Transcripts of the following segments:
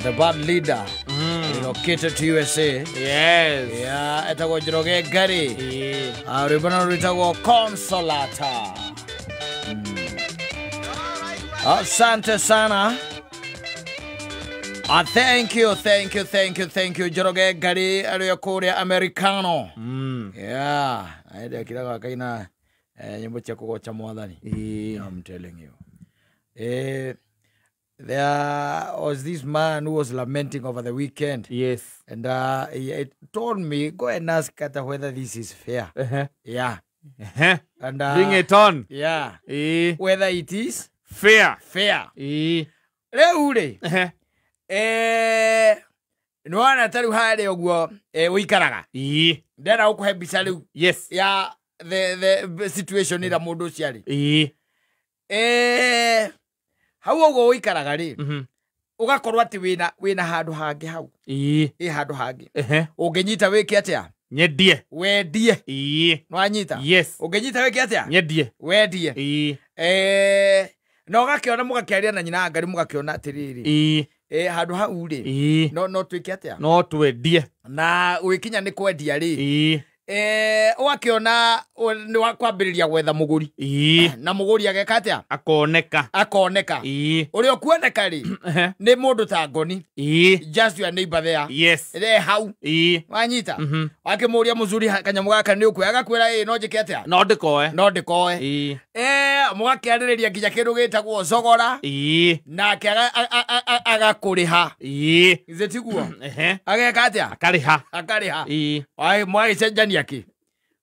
The bad leader relocated to USA. Yes. Yeah, etagwo Njoroge Ngari. Ĩĩ. Rwĩmbo no rwĩtagwo Consolata. Asante sana. Thank you, thank you, thank you, thank you Njoroge Ngari arĩ o kũrĩa Americano. Yeah, aende akiraga akaina nyĩmbo cia kũgoca mwathani. Ĩĩ. I'm telling you. There was this man who was lamenting over the weekend. Yes. And he told me, go and ask Kata whether this is fair. Ehe. Yeah. Ehe. And Bring it on. Yeah. Ĩĩ. Whether it is Fair. fair. Ĩĩ. Rĩu rĩ, Ehe. nĩwona ta rĩu harĩa ũguo ũikaraga. Ĩĩ. Ndĩrenda gũkũhe mbica rĩu Yes. ya the situation ĩrĩa mũndũ ũcio arĩ. Ĩĩ. Hau ũguo ũikaraga rĩ, Mhm. ũgakorwo atĩ wĩna handũ hangĩ hau. Ĩĩ. Ĩ handũ hangĩ. Ehe. Ũngĩnyita wĩke atĩa? Nyendie. Wendie. Ĩĩ. Nĩwanyita? Yes. Ũngĩnyita wĩke atĩa? Nyendie. Wendie. Ĩĩ. Na ũgakĩona mũgakĩaria na nyina ngari mũgakĩona atĩrĩrĩ. Ĩĩ. Handũ hau rĩ, Ĩĩ. no twĩke atĩa? No twendie. Na gwĩkinya nĩ kwendia rĩ. Ĩĩ. Ũgakĩona nĩ wakwambĩrĩria gwetha mũgũri. Ĩĩ. Na mũgũri ageka atĩa? Akoneka. Akoneka. Ĩĩ. Ũrĩa ũkuoneka rĩ, Ehe. nĩ mũndũ ta Ngoni. Ĩĩ. Just your neighbor there. Yes. Re hau. Ĩĩ. Wanyita? Mhm. Wakĩmũria mũcuri kanyamũ gaka nĩ ũkuoya, agakwĩra ĩĩ no njĩke atĩa? No ndĩkoe. No ndĩkoe. Ĩĩ. Mũgakĩarĩrĩria nginya kĩndũ gĩtagwo thogora. Ĩĩ. Nake agakũrĩha. Ĩĩ. Githĩ tiguo? Ehe. Ageka atĩa? Akarĩha. Akarĩha. Ĩĩ. Mũgagĩcenjania kĩ?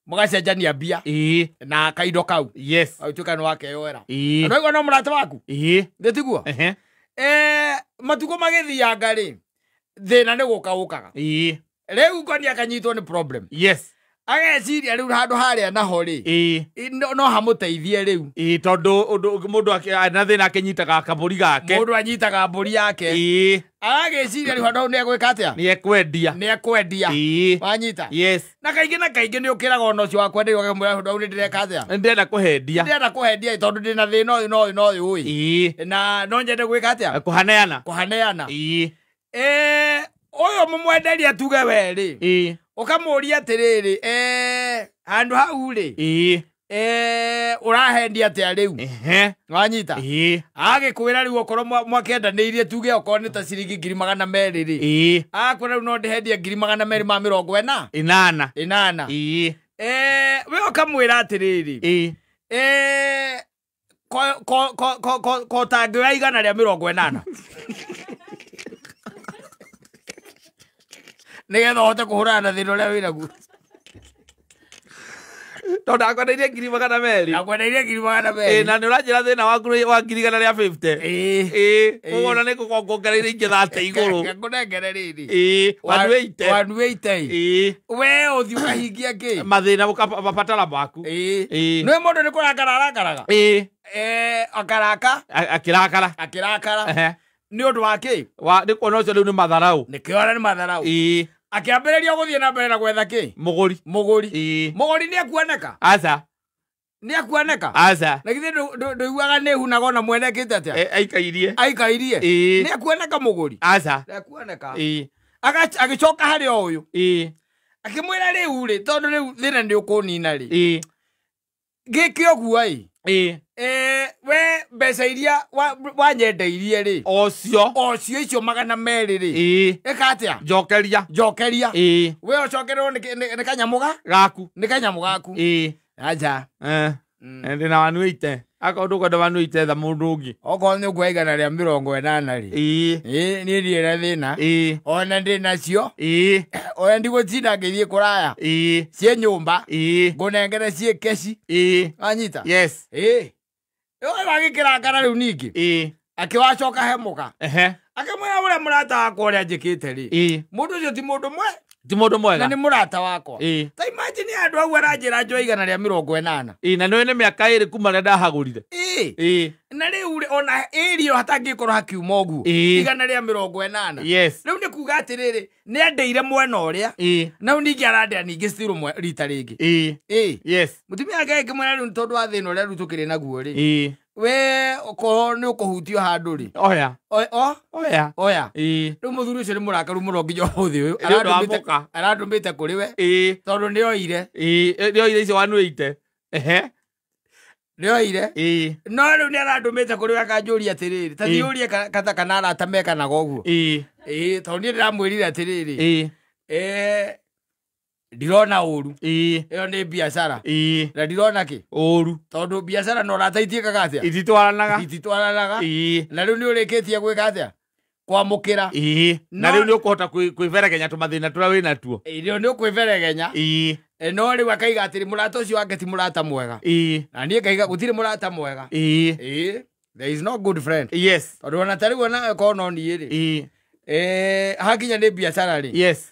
Mũgacenjania mbia Ĩĩ. na kaindo kau. Yes. Agĩtuĩka nĩ wakeyoera. Ĩĩ. Na ndwaigua no mũrata waku? Ĩĩ. Githĩ tiguo? Ehe. Matukũ magĩthianga rĩ, thĩna nĩ gũka ũkaga. Ĩĩ. Rĩu Ngoni akanyitwo nĩ problem. Yes. Ageciria rĩu handũ harĩa naho rĩ, Ĩĩ. no hamũteithie rĩu. Ĩĩ, tondũ ũndũ mũndũ na thĩna akĩnyitaga kabũri gake. Mũndũ anyitaga mbũri yake. Ĩĩ. Agagĩciria rĩu handũ hau nĩ egwĩka atĩa? Nĩ ekwendia. Nĩ ekwendia. Ĩĩ. Wanyita? Yes. Na kaingĩ na kaingĩ nĩ ũkĩraga ona ũcio wa kwenderio ũkamwĩra handũ hau nĩ ndĩreka atĩa? Nĩ ndĩrenda kũhendia. Ndĩrenda kũhendia tondũ ndĩna thĩna ũyũ na ũyũ na ũyũ ĩ. Ĩĩ. Na no nyende gwĩka atĩa? Kũhaneana. Kũhaneana. Ĩĩ. Ũyũ mũmwenderia tuge we rĩ. Ĩĩ. Ũkamũria atĩrĩrĩ, handũ hau rĩ, Ĩĩ. ũrahendia atĩa rĩu? Ehe. Wanyita? Ĩĩ. Agĩkwĩra rĩu okorwo mwakĩendanĩirie tuge okorwo nĩ ta ciringi 200,000 rĩ. Ĩĩ. Agakwĩra rĩu no ndĩhendie 280,000. 8. 8. Ĩĩ. We ũkamwĩra atĩrĩrĩ. Ĩĩ. Ko tangĩoya 180. Nĩgetha ũhote kũhũrana na thĩna ũrĩa wĩnaguo. Tondũ ndakwendeirie 200,000. Ndakwendeirie 200,000. Ĩĩ, na nĩ ũranjĩra thĩna waku wa 150. Ĩĩ. Ĩĩ. Koguo ona nĩ ngũkuongereire ingĩ 30 igũrũ. Ngũnengere rĩrĩ. Ĩĩ. 180. 180. Ĩĩ. We ũthiĩ ũkahingia kĩ? Mathĩna mabatara maku. Ĩĩ. Ĩĩ. Nĩ mũndũ nĩ kũrakara arakaraga? Ĩĩ. Akaraka. Akĩrakara. Akĩrakara. Ehe. Nĩ ũndũ wa kĩ? Nĩ kuona ũcio rĩu nĩ matharau. Nĩkĩo ona nĩ matharau. Ĩĩ. Akĩambĩrĩria gũthiĩ na mbere na gwetha kĩ? Mũgũri. Mũgũri. Ĩĩ. Mũgũri nĩ ekuoneka? Aca. Nĩ ekuoneka? Aca. Na githĩ ndũiguaga nĩ hunaga ona mwene ekĩte atĩa? Aikairie. Aikairie. Ĩĩ. Nĩ ekuoneka mũgũri? Aca. Nĩ ekuoneka. Ĩĩ. Agĩcoka harĩ o ũyũ. Ĩĩ. Akĩmwĩra rĩu rĩ, tondũ rĩu thĩna nĩ ũkũnina rĩ. Ĩĩ. Gĩke ũguo ĩ. Ĩĩ. We mbeca iria wanyendeirie rĩ. Ocio. Ocio icio 200 rĩ. Ĩĩ. Ĩka atĩa? Njokeria. Njokeria. Ĩĩ. We ũcokererwo nĩ kanyamũ ga? Gaku. Nĩ kanyamũ gaku. Ĩĩ. Aja. Ndĩna 180. Akorwo ndũkwenda 180 etha mũndũ ũngĩ. Okorwo nĩ ũkuoya 180 rĩ. Ĩĩ. Ĩĩ, niĩ ndirĩ na thĩna. Ĩĩ. Ona ndĩ nacio. Ĩĩ. Ona ndigũtinda ngĩthiĩ kũraya. Ĩĩ. Ciĩ nyũmba. Ĩĩ. Ngũnengere ciĩ keci. Ĩĩ. Wanyita? Yes. Ĩĩ. Ũyũ agĩkĩrakara rĩu ningĩ. Ĩĩ. Akĩwacoka he mũka. Ehe. Akĩmwĩra ũrĩa mũrata wakwa ũrĩa njĩkĩte rĩ. Ĩĩ. Mũndũ ũcio ti mũndũ mwe. Ti mũndũ Na mwega. nĩ mũrata wakwa. Ĩĩ. Ta imagine andũ au aranjĩra njoe 180. Ĩĩ, na nĩũĩ nĩ mĩaka ĩrĩ kuma rĩrĩa ndahagũrire. Ĩĩ. Ĩĩ. Na rĩu rĩ, ona ĩrĩ ĩyo hatangĩkorwo hakiuma ũguo. Ĩĩ. 180. Yes. Rĩu nĩ kuga atĩrĩrĩ, nĩ andeire mwena ũrĩa. Ĩĩ. Na rĩu ningĩ arandĩa ningĩ still rita rĩngĩ. Ĩĩ. Ĩĩ. Yes. Mũtumia wake akĩmwĩra rĩu tondũ wa thĩna ũrĩa rĩu tũkĩrĩ naguo rĩ. Ĩĩ. We okorwo nĩ ũkũhutio handũ rĩ. Oya. Oya. Oya. Ĩĩ. Rĩu mũthuri ũcio nĩ mũrakaru mũno nginya ũmũthĩ ũyũ. Nĩ ũndũ wa mũka. Arandũmĩte kũrĩ we. Ĩĩ. Tondũ nĩoire. Ĩĩ, nĩoire icio 180. Ehe. Nĩoire. Ĩĩ. No rĩu nĩarandũmĩte kũrĩ we akanjũria atĩrĩrĩ. Ta Ĩĩ. thiũrie kata kana arata mekanaga ũguo. Ĩĩ. Ĩĩ, tondũ niĩ ndĩramwĩrire atĩrĩrĩ. Ĩĩ. Ndirona ũru. Ĩĩ. Ĩyo nĩ biacara. Ĩĩ. Na ndirona kĩ? Ũru. Tondũ biacara na ũrata itiĩkaga atĩa? Ititwaranaga. Ititwaranaga. Ĩĩ. Na rĩu nĩ ũrĩkĩtie gwĩka atĩa? Kwamũkĩra. Ĩĩ. Na rĩu nĩ ũkũhota kwĩberegenya tũmathĩna tũrĩa wĩna tuo. Ĩĩ, rĩu nĩ ũkwĩberegenya. Ĩĩ. No rĩu akaiga atĩrĩ mũrata ũcio wake ti mũrata mwega. Ĩĩ. Na niĩ ngaiga gũtirĩ mũrata mwega. Ĩĩ. Ĩĩ. There is no good friend. Yes. Tondũ ona ta rĩu ona korwo no niĩ rĩ. Ĩĩ. Hakinya nĩ biacara rĩ. Yes.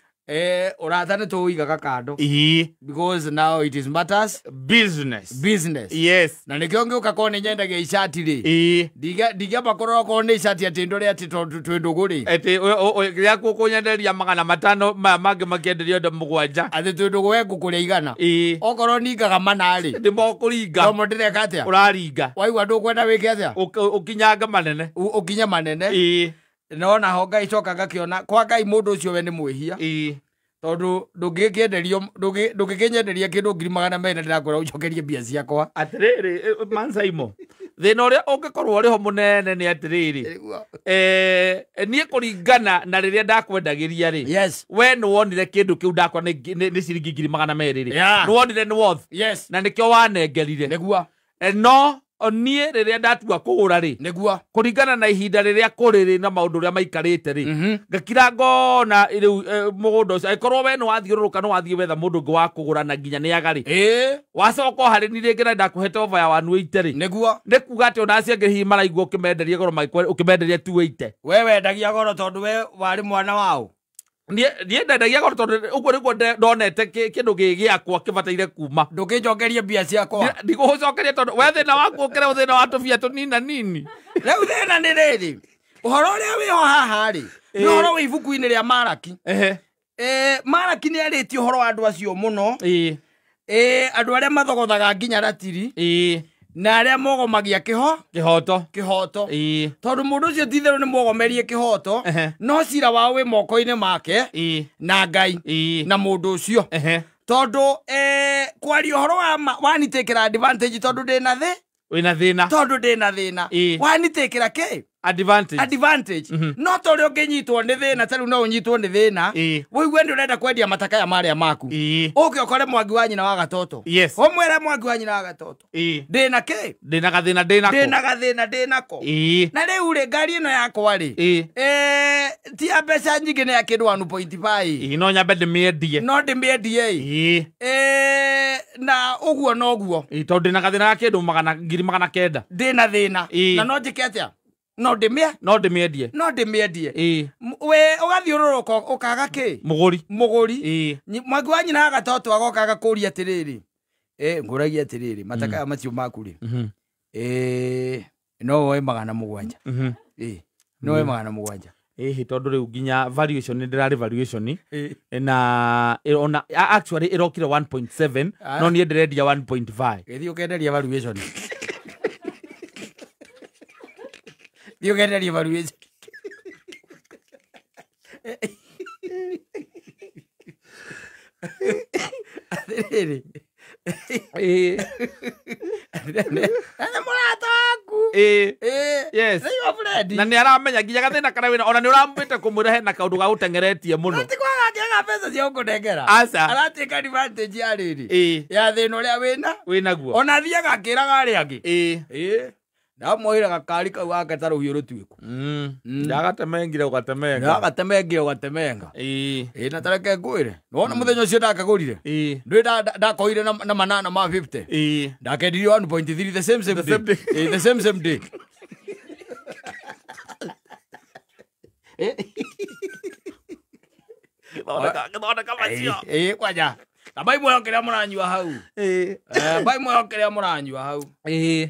Ũrata nĩ tũũigaga kando. Ĩĩ. Because now it is matters Business. business. Yes. Na nĩkĩo ngĩũka korwo nĩ nyendagia icati rĩ. Ĩĩ. Ndingĩamba kũrora korwo nĩ icati atĩ ndore atĩ tondũ twĩ ndũgũ rĩ. Atĩ rĩrĩa kũnyenderia 500 maya mangĩ makĩenderio indo 7. Atĩ twĩ ndũgũ we ngũkũrĩa 100. Ĩĩ. Okorwo ningaga 4 rĩ. Nĩmo ũkũringa. Nomo ndĩreka atĩa? Ũraringa. Waigua ndũkwenda wĩke atĩa? Ũkinyanga manene. Ũkinye manene. Ĩĩ. No naho Ngai coka ngakĩona kwa Ngai mũndũ ũcio we nĩ mwĩhia. Ĩĩ. Tondũ ndũngĩkĩenderio ndũngĩkĩnyenderia kĩndũ 200,000 ndĩrakwĩra ũnjokerie mbia ciakwa. Atĩrĩrĩ Mansaimo, thĩna ũrĩa ũngĩkorwo ũrĩho mũnene nĩ atĩrĩrĩ, niĩ kũringana na rĩrĩa ndakwendagĩria rĩ, Yes. we nĩwonire kĩndũ kĩu ndakwa nĩ ciringi 200,000 rĩ, Yeah. nĩwonire nĩ worth. Yes. Na nĩkĩo wanengerire. Nĩguo. No niĩ rĩrĩa ndatua kũgũra rĩ, Nĩguo. kũringana na ihinda rĩrĩa kũrĩ rĩ na maũndũ ũrĩa maikarĩte rĩ, ngakira ngona rĩu mũgũnda ũcio angĩkorwo we nĩwathiũrũrũka nĩwathiĩ wetha mũndũ ũngĩ wa kũgũra na nginya nĩaga rĩ, Ĩĩ. wacoka o harĩ ni rĩngĩ na ndakũhete over ya 180 rĩ, Nĩguo. nĩ kuga atĩ ona acio angĩ hihi maraigua ũkĩmenderia goro ũkĩmenderia 280. We wendagia goro tondũ we warĩ mwana wao. Niĩ ndendagia goro tondũ ũguo nĩguo ndonete kĩndũ gĩ gĩakwa kĩbataire kuma. Ndũkĩnjokerie mbia ciakwa. Ndigũgũcokeria tondũ we thĩna waku ũkĩrĩ thĩna wa tũbia tũnina nini. Rĩu thĩna nĩ rĩrĩ, ũhoro ũrĩa wĩho haha rĩ, nĩ ũhoro wĩ ibuku-inĩ rĩa Maraki. Ehe. Maraki nĩ arĩtie ũhoro wa andũ acio mũno. Ĩĩ. Andũ arĩa mathogothaga nginya ratiri. Ĩĩ. Na arĩa mogomagia kĩhoto. Kĩhoto. Ĩĩ. Tondũ mũndũ ũcio ti itherũ nĩ mwogomerie kĩhoto, Ehe. no cira wao wĩ moko-inĩ make. Ĩĩ. Na Ngai. Ĩĩ. Na mũndũ ũcio. Ehe. Tondũ kwaria ũhoro wa wanitakĩra advantage tondũ ndĩna thĩ. Wĩna thĩna. Tondũ ndĩna thĩna. Ĩĩ. Wanitakĩra kĩ? Advantage. Advantage. No ta ũrĩa ũngĩnyitwo nĩ thĩna, ta rĩu no ũnyitwo nĩ thĩna. Ĩĩ. Ũigue nĩ ũrenda kwendia matakaya marĩa maku. Ĩĩ. Ũke ũkore mwangi wa nyina wa gatoto. Yes. Ũmwĩre mwangi wa nyina wa gatoto. Ĩĩ. Ndĩna kĩ? Ndĩna gathĩna ndĩnako. Ndĩna gathĩna ndĩnako. Ĩĩ. Na rĩu rĩ ngari ĩno yakwa rĩ. Ĩĩ. Ti ya mbeca nyingĩ nĩ ya kĩndũ 1.5. Ĩĩ, no nyambe ndĩmĩendie. No ndĩmĩendie ĩ. Ĩĩ. Na ũguo noguo. Ĩĩ, tondũ ndĩna gathĩna ga kĩndũ 900,000. Ndĩna thĩna. Ĩĩ. Na no njĩke atĩa? No ndĩmĩe? No ndĩmĩendie. No ndĩmĩendie. Ĩĩ. We ũgathiũrũrũka ũkaga kĩ? Mũgũri. Mũgũri. Ĩĩ. Mwangi wa nyina wa gatoto agoka agakũria atĩrĩrĩ. Ngũragia atĩrĩrĩ, matakaya macio maku rĩ. No woe 700. Ĩĩ. No woe 700. Ĩhĩ, tondũ rĩu nginya valuation nĩ ndĩrarĩ valuation. Ĩĩ. Na ona actually ĩrokire 1.7, no niĩ ndĩrendia 1.5. Gĩthiĩ ũkenderia valuation. Thiĩ ũkenderie valuation. Atĩrĩrĩ. Ĩĩ. Nĩ mũrata waku. Ĩĩ. Ĩĩ. Yes. Nĩ your friend. Na nĩ aramenya nginya gathĩna karĩa wĩna, ona nĩ ũramwĩte kũmwĩra hena kaũndũ gagũteng'eretie mũno. No ti kwaga angĩaga mbeca cia gũkũnengera. Aca. Aratĩka advantage ya rĩrĩ. Ĩĩ. Ya thĩna ũrĩa wĩna. Wĩnaguo. Ona athiaga akĩraga arĩa angĩ. Ĩĩ. Ĩĩ. Ndamwoire gakari kau gake ta rũhiũ rũtuĩku. Ndagatemengire ũgatemenga. Ndagatemengire ũgatemenga. Ĩĩ. Ĩĩ, na tareke ngwĩre. Nĩwona mũthenya ũcio ndakagũrire? Ĩĩ. Ndũĩ ndakoire na 8 ma 50. Ĩĩ. Ndakendirio 1.3 the same same day. Ĩĩ, the same same day. Gĩthondeka macio. Ĩĩ, kwanja. Na bai muoyo kĩrĩa mũranyua hau. Ĩĩ. Bai muoyo kĩrĩa mũranyua hau. Ĩĩ.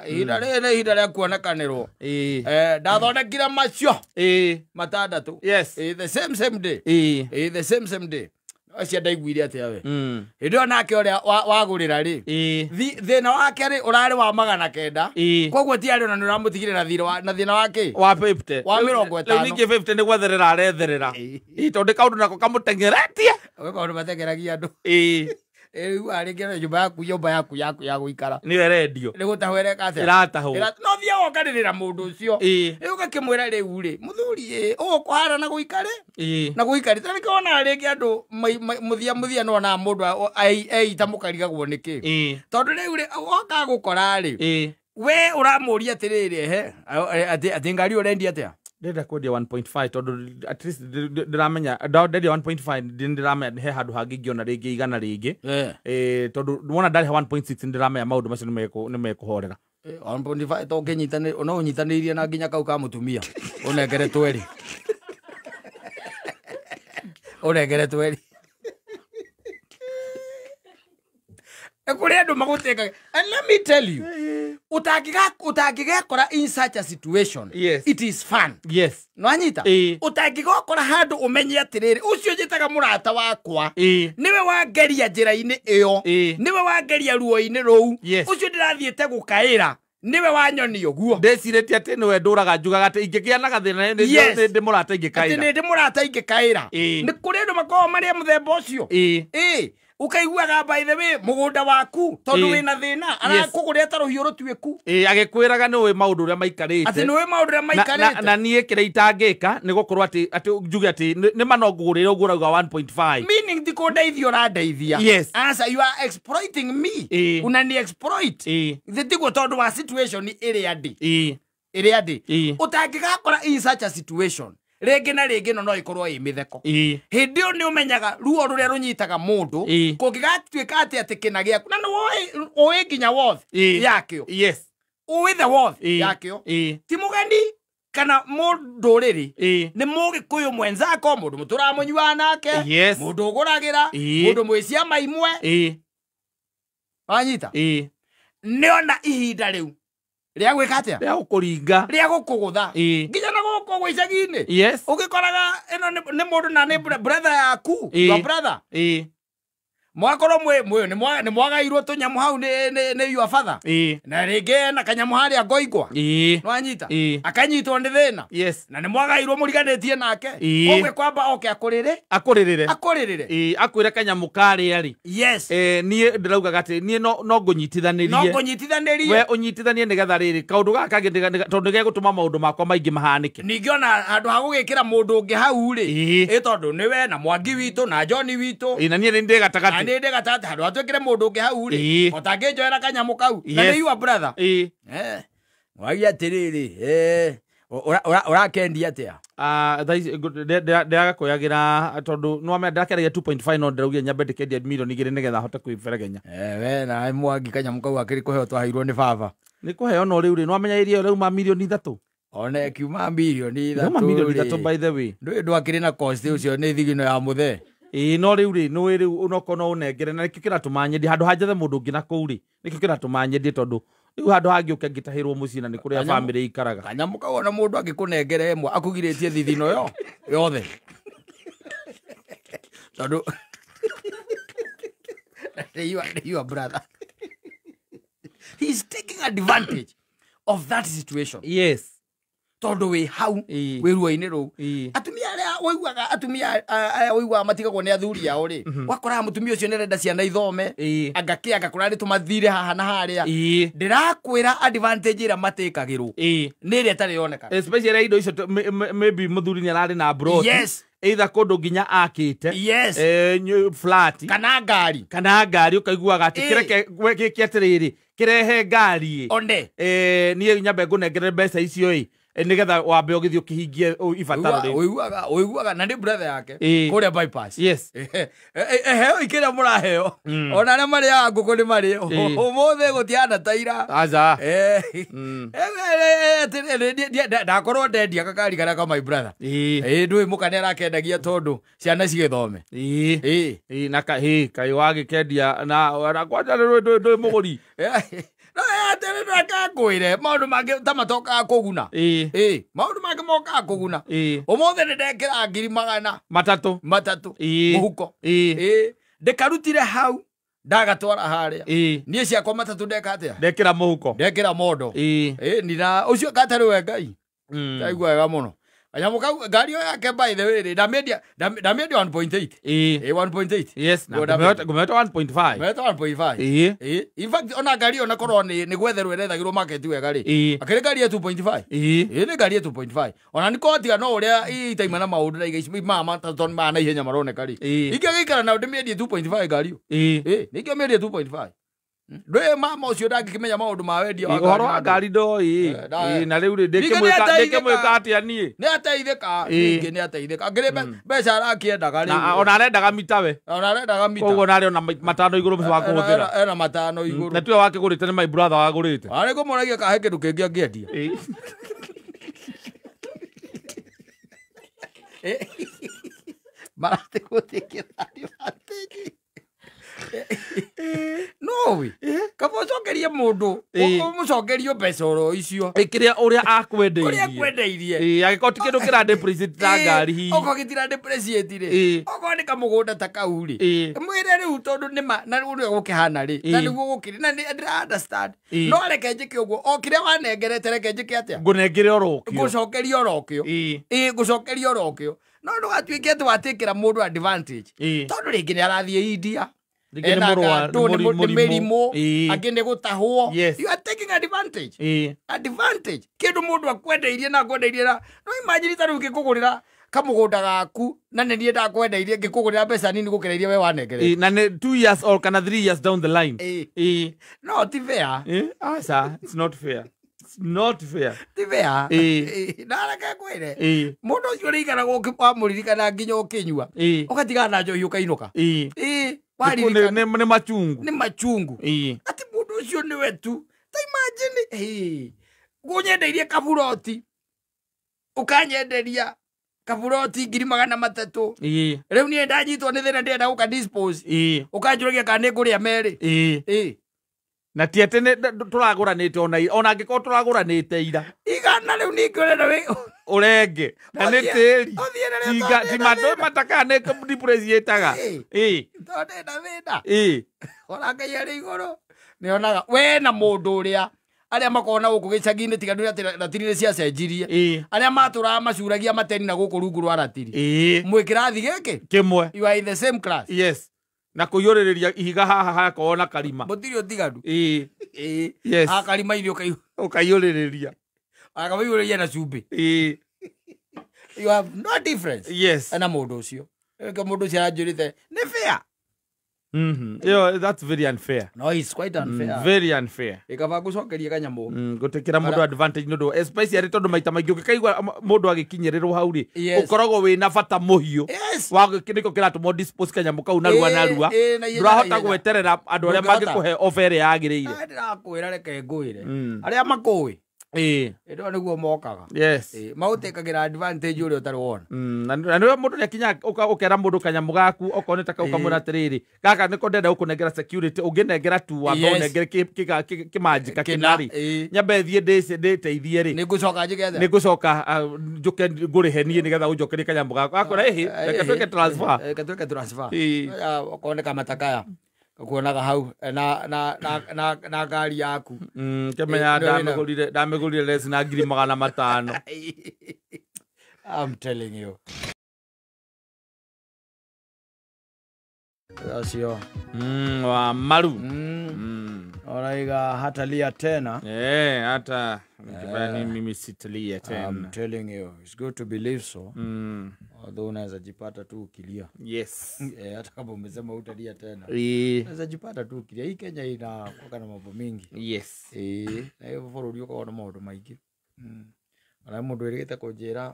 Ihinda rĩrĩ nĩ ihinda rĩa kuonekanĩrwo. Ĩĩ. Ndathondekire macio. Ĩĩ. Matandatũ. Yes. Ĩĩ, the same same day. Ĩĩ. Ĩĩ, the same same day. Acio ndaiguire atia we. Hĩndĩ ĩyo nake ũrĩa wagũrĩra rĩ. Thĩna wake rĩ ũrarĩ wa 900. Koguo ti arĩ ona nĩ ũramũtigire na thirĩ wa na thĩna wake. Wa 50. Wa 50. Rĩu ningĩ 50 nĩ gwetherera aretherera. Tondũ kaũndũ nako kamũteng'eretie. Gwĩ kaũndũ mateng'eragia andũ. Rĩu arĩngĩ nyũmba yaku nyũmba yaku yaku ya gũikara. Nĩyo ĩrendio. Nĩ gũtahwo ĩreka atĩa? Ĩratahwo. No thiaga ũkarĩrĩra mũndũ ũcio. Rĩu ũgakĩmwĩra rĩu rĩ, mũthuri ĩ, ũũ kũhana na gũikare? Na gũikare. Ta nĩkĩo wonaga rĩngĩ andũ mũthia mũthia nĩ wonaga mũndũ eita mũkarigagwo nĩkĩ. Tondũ rĩu rĩ, woka gũkora rĩ, we ũramũria atĩrĩrĩ, ehe, atĩ ngari ũrendia atĩa? Ndĩrenda kwendia 1.5 tondũ at least ndĩramenya ndendia 1.5 ndĩramenya he handũ hangĩ ingĩona rĩngĩ igana rĩngĩ. Tondũ wona ndarĩha 1.6 ndĩramenya maũndũ macio nĩ mekũhorera. 1.5 to ũngĩnyitanĩria no ũnyitanĩirie na nginya kau ka mũtumia ũnengere tweri. Ũnengere tweri. Kũrĩ andũ magũtĩkaga. And let me tell you, utangĩgekora in such a situation, yes. It is fun. Yes. Nwanyita? Utangĩgokora handũ ũmenye atĩrĩrĩ, ũcio njĩtaga mũrata wakwa, nĩwe wangeria njĩra-inĩ ĩyo, nĩwe wangeria ruo-inĩ rũu, ũcio ndĩrathiĩte gũkaĩra, nĩwe wanyonia ũguo. Ndecirĩtie atĩ nĩwe ndũraga njugaga atĩ ingĩgĩa na gathĩna nĩ mũrata ingĩkaĩra. Atĩ nĩ ndĩ mũrata ingĩkaĩra. Nĩ kũrĩ andũ makoragwo marĩ a mũthemba ũcio. Ukaiguaga by the way mũgũnda waku tondũ wĩna thĩna arakũgũrĩra ta rũhiũ rũtuĩku. Agĩkwĩraga nĩ ũĩ maũndũ ũrĩa maikarĩte. Atĩ nĩ ũĩ maũndũ ũrĩa maikarĩte. Na niĩ kĩrĩa itangĩka nĩ gũkorwo atĩ njuge atĩ nĩ ma no ngũgũrĩre ũguo ũrauga 1.5. Meaning ti kũndeithia ũrandeithia. Yes. Answer, you are exploiting me. Unani exploit. Tiguo tondũ wa situation ĩrĩa ndĩ. Ĩrĩa ndĩ. Ũtangĩgakora in such a situation. Rĩngĩ na rĩngĩ no ĩkorwo ĩ mĩtheko. Hĩndĩ ĩyo nĩ ũmenyaga ruo rũrĩa rũnyitaga mũndũ kũngĩgatuĩka atĩ atĩ kĩna gĩaku na nĩ ũĩ nginya worth yakĩo. Yes. Ũĩ the worth yakĩo. Ti mũgeni kana mũndũrĩrĩ nĩ mũgĩkũyũ mwenzako, mũndũ mũtũraga mũnyuaga nake, mũndũ ũgũragĩra, mũndũ mwĩ ciama imwe. Wanyita? Nĩona ihinda rĩu rĩa gwĩka atĩa? Rĩa gũkũringa. Rĩa gũkũgũtha. Nginya na gũkũ gwa icagi-inĩ. Yes. Ũgĩkoraga ĩno nĩ mũndũ na nĩ brother yaku. Your brother. Mwakorwo mwĩ nĩ mwagairwo tũnyamũ hau nĩ your father. Na rĩngĩ na kanyamũ harĩa ngoingwa. Nĩwanyita? Akanyitwo nĩ thĩna. Yes. Na nĩ mwagairwo mũriganĩtie nake. Koguo kwamba oke akũrĩre. Akũrĩrĩre. Akũrĩrĩre. Akwĩre kanyamũ karĩa rĩ. Yes. Niĩ ndĩraugaga atĩ niĩ no ngũnyitithanĩrie. No ngũnyitithanĩrie. We ũnyitithanie nĩgetha rĩrĩ kaũndũ gaka kangĩ tondũ nĩgegũtũma maũndũ makwa maingĩ mahanĩke. Ningĩ ona handũ ha gũgĩkĩra mũndũ ũngĩ hau rĩ. Tondũ nĩwe na Mwangi witũ na John witũ. Na niĩ nĩ ndĩ gatagatĩ. Nĩ ndĩ gatagatĩ handũ hatwĩkĩre mũndũ ũngĩ hau rĩ. Ũtangĩnjoera kanyamũ kau. Na nĩ your brother. Wagia atĩrĩrĩ, ũrakendia atĩa? Thaa ici ndĩragakũyagĩra tondũ nĩwamenya ndĩrakĩaragia 2.5 no ndĩraugire nyambe ndĩkendia milioni 2 nĩgetha hote kwĩberegenya. We na Mwangi kanyamũ kau akĩrĩ kũheo twaheirwo nĩ baba. Nĩ kũheo no rĩu rĩ nĩwamenya iria ĩrauma milioni 3. Ona ĩkiuma milioni 3. Ĩrauma milioni 3 by the way. Ndũĩ ndwakĩrĩ na cost ũcio nĩ thigino ya mũthee. No rĩu rĩ nĩũĩ rĩu onokorwo no ũnengere na nĩkĩo kĩratũma nyendie handũ ha njethe mũndũ ũngĩ na kũu rĩ nĩkĩo kĩratũma nyendie tondũ rĩu handũ hangĩũke ngĩtahĩrwo mũciĩ na nĩ kũrĩa bamĩrĩ ikaraga. Kanyamũ kau ona mũndũ angĩkũnengere ĩmwe akũgirĩtie thithino yo yothe. Tondũ your brother. He is taking advantage of that situation. Yes. Tondũ wĩ hau wĩ ruo-inĩ rũu. Atumia arĩa ũiguaga atumia arĩa ũiguaga matigagwo nĩ athuri ao rĩ, wakoraga mũtumia ũcio nĩ arenda ciana ithome, angakĩ angakora nĩ tũmathire haha na harĩa. Ndĩrakwĩra advantage ĩrĩa matĩkagĩrwo nĩ ĩrĩa ĩtarĩ yonekaga. Especially indo icio maybe mũthuri nĩ ararĩ na abroad. Yes. Either kũndũ nginya akĩte. Yes. Flat. Kana ngari. Kana ngari ũkaiguaga atĩ kĩreke gĩke atĩrĩrĩ kĩrehe ngari. One. Niĩ nyambe ngũnengere mbeca icio ĩ. Nĩgetha wambe ũgĩthiĩ ũkĩhingie ibataro rĩu. Ũiguaga na nĩ brother yake kũrĩa bypass. Yes. Eheo ikĩrĩa mũraheo. Ona arĩa marĩaga ngũkũ nĩ marĩo. Ũmũthĩ gũtiana ta ira. Aca. Ndakorwo ndendia gakari karĩa ka my brother. Ndũĩ mũka nĩ arakendagia tondũ ciana cigĩthome. Na kaĩ wagĩkendia na kwanja ndũĩ mũgũri. No atirĩ reke ngwĩre maũndũ mangĩ ta matokaga kũguna. Ĩĩ. Maũndũ mangĩ mokaga kũguna. Ĩĩ. Ũmũthĩ nĩ ndekĩra ngiri magana 300. Matatũ. Ĩĩ. Mũhuko. Ĩĩ. Ĩĩ. Ndĩkarutire hau ndagatwara harĩa. Ĩĩ. Niĩ ciakwa matatũ ndeka atĩa? Ndekĩra mũhuko. Ndekĩra mondo. Ĩĩ. Ĩĩ, nina ũcio katarĩ we Ngai. Mm. Ndaigua wega mũno. Kanyamũ kau ngari ĩyo yake by the way rĩ, ndamĩendia 1.8. Ĩĩ. Ĩĩ, 1.8. Yes, na Ngo ndamĩendia. ngũmĩhota 1.5. Meta 1.5. Ĩĩ. Ĩĩ. In fact ona ngari ĩyo nakorwo nĩ gwetherwo ĩrethagĩrwo market wega rĩ. Ĩĩ. Akĩrĩ ngari ya 2.5. Ĩĩ. Ĩĩ, nĩ ngari ya 2.5. Ona nĩ kotiga no ũrĩa itaima na maũndũ na iga mama tondũ ma na ihenya maroneka rĩ. Ĩĩ. Ingĩgĩikara na ndĩmĩendie 2.5 ngari ĩyo. Ĩĩ. Ĩĩ, nĩngĩmĩendie 2.5. Ndũĩ mama ũcio ndangĩkĩmenya maũndũ ma wendia wa Ũhoro wa ngari. ngari ndoĩ. Eh, nda- Ĩĩ, na rĩu rĩ Ningĩ nĩ ndĩkĩmwĩka ateithĩka. ndĩkĩmwĩka atĩa niĩ? Nĩ ateithĩka, Ĩĩ. ningĩ nĩ ateithĩka. Angĩrĩ mbeca arakĩendaga Na rĩu. ona arendaga mita we. Ona arendaga mita. Koguo narĩ ona 500 igũrũ wa kũhũthĩra. Ena 500 igũrũ. Na tiwe wakĩgũrĩte nĩ my brother wagũrĩte. Arĩ kũmũragia kahe kĩndũ kĩngĩ angĩendia. Ĩĩ. Maratĩ advantage. No we. Kaba ũcokerie mũndũ, Ĩĩ. ũmũcokerie mbeca oro icio. Ĩ, kĩrĩa ũrĩa akwendeirie. Ũrĩa akwendeirie. Ĩĩ, angĩkorwo ti kĩndũ kĩra depreciate ta ngari hihi. Okorwo gĩtira depreciate rĩ. Ĩĩ. Okorwo nĩ kamũgũnda ta kau rĩ. Ĩĩ. Mwĩre rĩu tondũ nĩ ma na ũrĩa gũkĩhana rĩ. Na Ĩĩ. nĩguo gũkĩrĩ na nĩ ndĩra understand. Ĩĩ. No reke njĩke ũguo o kĩrĩa wanengerete reke njĩke atĩa? Ngũnengere orokĩo. Ngũcokerie orokĩo. Ĩĩ. Ĩĩ, ngũcokerie orokĩo. No ndũgatuĩke atĩ watĩkĩra mũndũ advantage. Ĩĩ. Tondũ rĩngĩ nĩ arathiĩ India. Rĩngĩ nĩ mũrwaru, nĩ mũrimũ. mĩrimũ, Ĩĩ. angĩ nĩ gũtahwo. Yes. You are taking advantage. Ĩĩ. Advantage. Kĩndũ mũndũ akwendeirie na akwendeirie na no imagine ta rĩu ngĩkũgũrĩra kamũgũnda gaku na nĩ niĩ ndakwendeirie ngĩkũgũrĩra mbeca nini gũkĩra iria we wanengerete. Ĩĩ, na nĩ 2 years or kana 3 years down the line. Ĩĩ. Ĩĩ. No ti fair. Ĩĩ, aca, it's not fair. It's not fair. Ti fair. Ĩĩ. Ĩĩ, na reke ngwĩre. Ĩĩ. Mũndũ ũcio ũrĩikaraga wamũririkana nginya ũkĩnyua. Ĩĩ. Ũgatigana na njohi ũkainũka. Ĩĩ. Ĩĩ, Nĩ waririkana nĩ machungu. nĩ machungu. Ĩĩ. Ati mũndũ ũcio nĩwe tu. Ta imagine, ĩĩ, ngũnyendeirie kaburoti. Ũkanyenderia kaburoti 300,000. Ĩĩ. Rĩu niĩ ndanyitwo nĩ thĩna ndĩrenda gũka dispose. Ĩĩ. Ũkanjũragia kana nĩ ngũrĩa merĩ. Ĩĩ. Ĩĩ. Na ti atĩ nĩ tũragũranĩte ona ona angĩkorwo tũragũranĩte ira. Igana rĩu ningĩ ũrenda wĩ Ũrenge. Na nĩ Ũthiĩ- tĩri. ũthiĩ na rĩo Tinga tondũ ti ndĩna mandũ thĩna. mataka nĩ depreciataga. Ĩĩ. Ĩĩ. Tondũ ndĩna thĩna. Ĩĩ. Ona Ngai arĩ igũrũ. Nĩonaga we na mũndũ ũrĩa arĩa makoragwo na gũkũ gĩcagi-inĩ tiga nĩ atĩ ratiri nĩ ciacenjirie. Ĩĩ. Arĩa matũraga macuragia mateni na gũkũ rungu rwa ratiri. Ĩĩ. Mwĩ kĩrathi gĩkĩ? Kĩmwe. You are in the same class. Yes. Na kũiyũrĩrĩria ihiga haha hakorwo na karima. Mũtirĩ ũtiganu. Ĩĩ. Ĩĩ. Yes. Akarima irio Ũkaiyũrĩrĩria. akamaiyũrĩria na cumbĩ. Ĩĩ. You have no difference. Yes. Na mũndũ ũcio. Ĩka mũndũ ũcio aranjũrĩte nĩ fair. Mhm. Ĩyo that's very unfair. No, it's quite unfair. Very unfair. Ĩkaba ngũcokerie kanyamũ. Gũtĩkĩra mũndũ advantage nĩ ũndũ especially tondũ maita maingĩ ũngĩkaigua mũndũ agĩkinyĩrĩrwo hau rĩ Yes. ũkoragwo wĩna bata mũhiũ Yes. wa nĩkĩo kĩratũma dispose kanyamũ kau narua Ĩĩ, narua ĩĩ, na ihenya, ndũrahota na ihenya. gweterera andũ arĩa Ndũngĩhota. mangĩkũhe offer ĩrĩa yagĩrĩire. Ah, ndĩrakwĩra reke ngwĩre. Mm. Arĩa makũĩ. Ĩĩ. Ĩndĩ nĩguo mokaga. Yes. Ĩĩ, magũtĩkagĩra advantage ũrĩa ũtarĩ wona. Na nĩwe mũndũ nĩakinyaga ũkera mũndũ kanyamũ gaku okorwo nĩ ta kau Ĩĩ. ũkamwĩra atĩrĩrĩ gaka nĩko ndĩrenda gũkũnengera security ũngĩnengera tu wambe Yes. ũnengere kĩmanjĩka Kĩna, kĩna rĩ ĩĩ. nyambe thiĩ ndĩteithie rĩ Nĩ ngũcoka njĩke atĩa? nĩ ngũcoka njũke ngũrĩhe niĩ nĩgetha ũnjokerie kanyamũ gaku akora ĩhĩ reke twĩke transfer. Reke twĩke transfer. Ĩĩ. Ya, okorwo nĩ kamatakaya kakuonaga hau na na na na na ngari yaku. Kĩmenya Ĩĩ, nĩ wĩna- ndamĩgũrire less na 500,000. I'm telling you. Acio. Wa maru. Oraiga hatalia tena. Hata nikifanya nini mimi sitalia I'm tena. telling you, it's good to believe so. Although unaweza jipata tu ukilia. Yes. Hata kama umesema utalia tena. Ĩĩ. Unaweza jipata tu ukilia. Hii Kenya ina kuwa na mambo mingi. Yes. Na hiyo bũrũri ũkoragwo na maũndũ maingĩ. Ona mũndũ wĩrĩgĩte kũnjĩra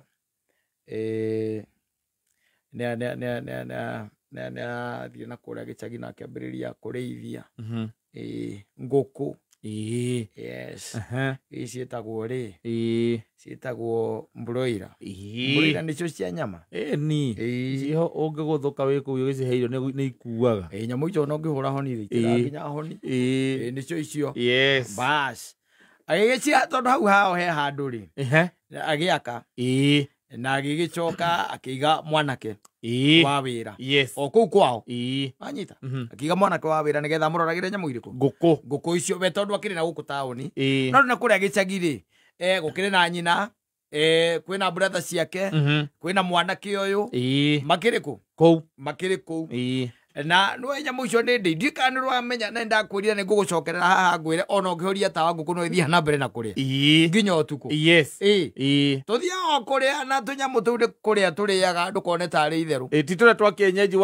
nĩ arathiĩ na kũrĩa gĩcagi na akĩambĩrĩria kũrĩithia ngũkũ. Ĩĩ. Yes. Ehe. Ici ciĩtagwo rĩ, Ĩĩ. ciĩtagwo broiler. Ĩĩ. Broiler nĩcio cia nyama. Ĩni. Ĩĩ. Ciho ũngĩgũthũka wĩ kũu ũgĩcihe irio nĩ ikuaga. Ĩĩ, nyamũ icio ona ũngĩhũra honi rĩ, Ĩĩ. itirakinya honi. Ĩĩ. Ĩĩ, nĩcio icio. Yes. Bas. Agĩgĩciha tondũ hau hao he handũ rĩ, Ehe. agĩaka Ĩĩ. na agĩgĩcoka akĩiga mwanake Ĩĩ. wa wĩra Yes. o kũu kwao. Ĩĩ. Wanyita? Mhm. Akĩiga mwanake wa wĩra nĩgetha amũroragĩre nyamũ irĩkũ? Ngũkũ. Ngũkũ icio we tondũ akĩrĩ na gũkũ taũni. Ĩĩ. No na kũrĩa gĩcagi rĩ, gũkĩrĩ na nyina, kwĩna brother ciake, kwĩna mwanake ũyũ. Ĩĩ. Makĩrĩ kũ? Kũu. Makĩrĩ kũu. Ĩĩ. Na nĩwe nyamũ icio nĩ ndĩ, ndiũĩ kana nĩũramenya, na nĩndakwĩrire nĩngũgũcokerera haha ngwĩre ona ũngĩhoria tawa ngũkũ no ĩthiĩ na mbere na kũrĩa. Ĩĩ. Nginya ũtukũ. Yes. Ĩĩ. Ĩĩ. Tũthiaga o kũrĩa na tũnyamũ tũu nĩ kũrĩa tũrĩaga ndũkone tarĩ itherũ. Ĩĩ, ti tũrĩa twa kienyeji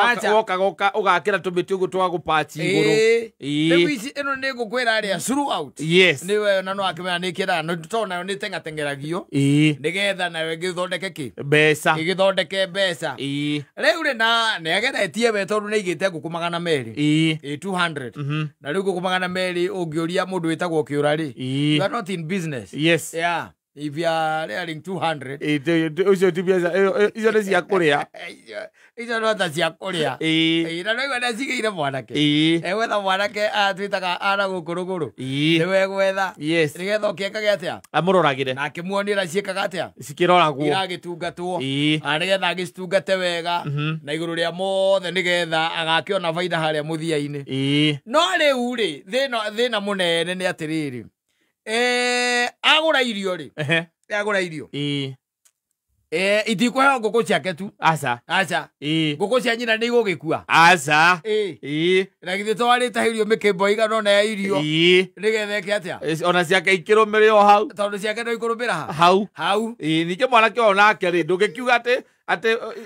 Acha. wokaga ũgakĩra tũmĩtĩ ũguo twa gũpachi igũrũ. Ĩĩ. Ĩĩ. Rĩu ici ĩno nĩ ngũkwĩra rĩa throughout. Yes. Nĩwe ona no akĩmenya nĩ kĩraga, no tondũ nayo nĩ teng'ateng'eragio. Ĩĩ. Nĩgetha nayo ĩgĩthondeke kĩ? Mbeca. Ĩgĩthondeke mbeca. Ĩĩ. Rĩu rĩ na nĩageretie we tondũ nĩaigĩte ngũkũ 200. Ĩĩ. Ĩĩ, 200. Mhm. Na rĩu ngũkũ 200 ũngĩũria mũndũ wĩtagwo kĩũra rĩ, Ĩĩ. you are not in business. Yes. Yeah. If you are rearing 200. Ĩĩ, ũcio ti biacara, icio nĩ cia kũrĩa. Icio no ta cia kũrĩa. Ĩĩ. Ĩĩ, na nĩwaigua nĩacigĩire mwanake. Ĩĩ. Egwetha mwanake atwĩtaga ana gũkũ rũgũrũ. Ĩĩ. Nĩwe egwetha. Yes. Nĩgetha ũkĩekage atĩa? Amũroragĩre. Na akĩmuonera ciĩkaga atĩa? Cikĩroragwo. Iragĩtungatwo. Ĩĩ. Nĩgetha agĩcitungate wega. Mhm. Na igũrũ rĩa mothe nĩgetha agakĩona baida harĩa mũthia-inĩ. Ĩĩ. No rĩu rĩ, thĩna mũnene nĩ atĩrĩrĩ. Agũra irio rĩ. Ehe. Agũra irio. Ĩĩ. Itikũheo ngũkũ ciake tu. Aca. Aca. Ĩĩ. Ngũkũ cia nyina nĩ igũgĩkua. Aca. Ĩĩ. Ĩĩ. Na githĩ to arĩtahĩrio mĩkĩmbo igana ũna ya irio. Ĩĩ. Nĩgetha ĩke atĩa? Ona ciake ikĩrũmĩrĩra o hau. Tondũ ciake no ikũrũmĩra ha? Hau. Hau. Ĩĩ, ningĩ mwanake ũyũ nake rĩ, ndũngĩkiuga atĩ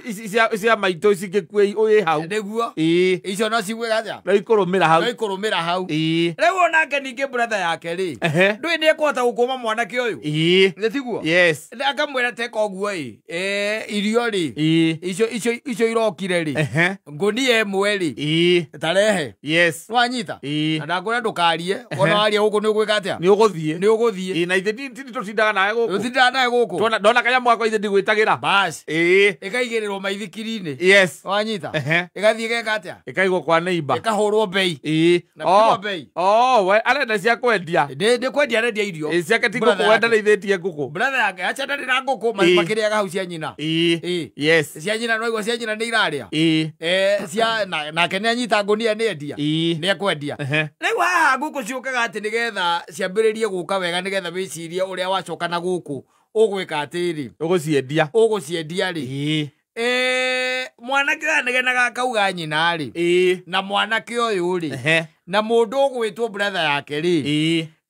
ici cia maitũ cingĩkua ũyĩ hau. Nĩguo. Ĩĩ. Icio no ciguĩka atĩa? No ikũrũmĩra hau. No ikũrũmĩra hau. Ĩĩ. Rĩu onake ningĩ brother yake rĩ, Ehe. ndũĩ nĩekũhota gũkũma mwanake ũyũ. Ĩĩ. Nĩ tiguo? Yes. Akamwĩra teka ũguo ĩ. Irio rĩ. Ĩĩ. Icio irokire rĩ. Ehe. Ngũnia ĩmwe rĩ. Ĩĩ. Tarehe. Yes. Nĩwanyita? Ĩĩ. Na ndakwĩra ndũkarie, wona waria gũkũ nĩ ũgwĩka atĩa? Nĩ ũgũthiĩ. Nĩ ũgũthiĩ. Ĩĩ, na ithe ti tũtindaga nawe gũkũ. Tũtindaga nawe gũkũ. Ndona kanyamũ gakwa ithe ndigwĩtagĩra. Bas. Ĩĩ. Ĩkaigĩrĩrwo maithikiri-inĩ. Yes. Wanyita? Ehe. Ĩgathiĩ ĩgeka atĩa? Ĩkaigwo kwa neighbor. Ĩkahũrwo bei. Ĩĩ. Na pigwo bei. Oh, we arenda cia kwendia. Nĩ kwendia arendia irio. Ĩĩ, ciake ti Brother ngũkũ, we yake. ndarĩithĩtie ngũkũ. Brother yake acha ndarĩ na ngũkũ, Ĩĩ. makĩrĩaga hau cia nyina. Ĩĩ. Ĩĩ. Yes. Cia nyina no igua cia nyina nĩ irarĩa. Ĩĩ. Cia nake nĩ anyita ngũnia nĩ endia. Ĩĩ. Nĩ ekwendia. Ehe. Rĩu haha ngũkũ ciũkaga atĩ nĩgetha ciambĩrĩrie gũka wega nĩgetha wĩcirie ũrĩa wacoka na gũkũ ũgwĩka atĩrĩ. Ũgũciendia. Ũgũciendia rĩ. Ĩĩ. Mwanake ũyũ anegenaga akauga nyina rĩ. Ĩĩ. Na mwanake ũyũ rĩ. Ehe. Na mũndũ ũgwĩtwo brother yake rĩ.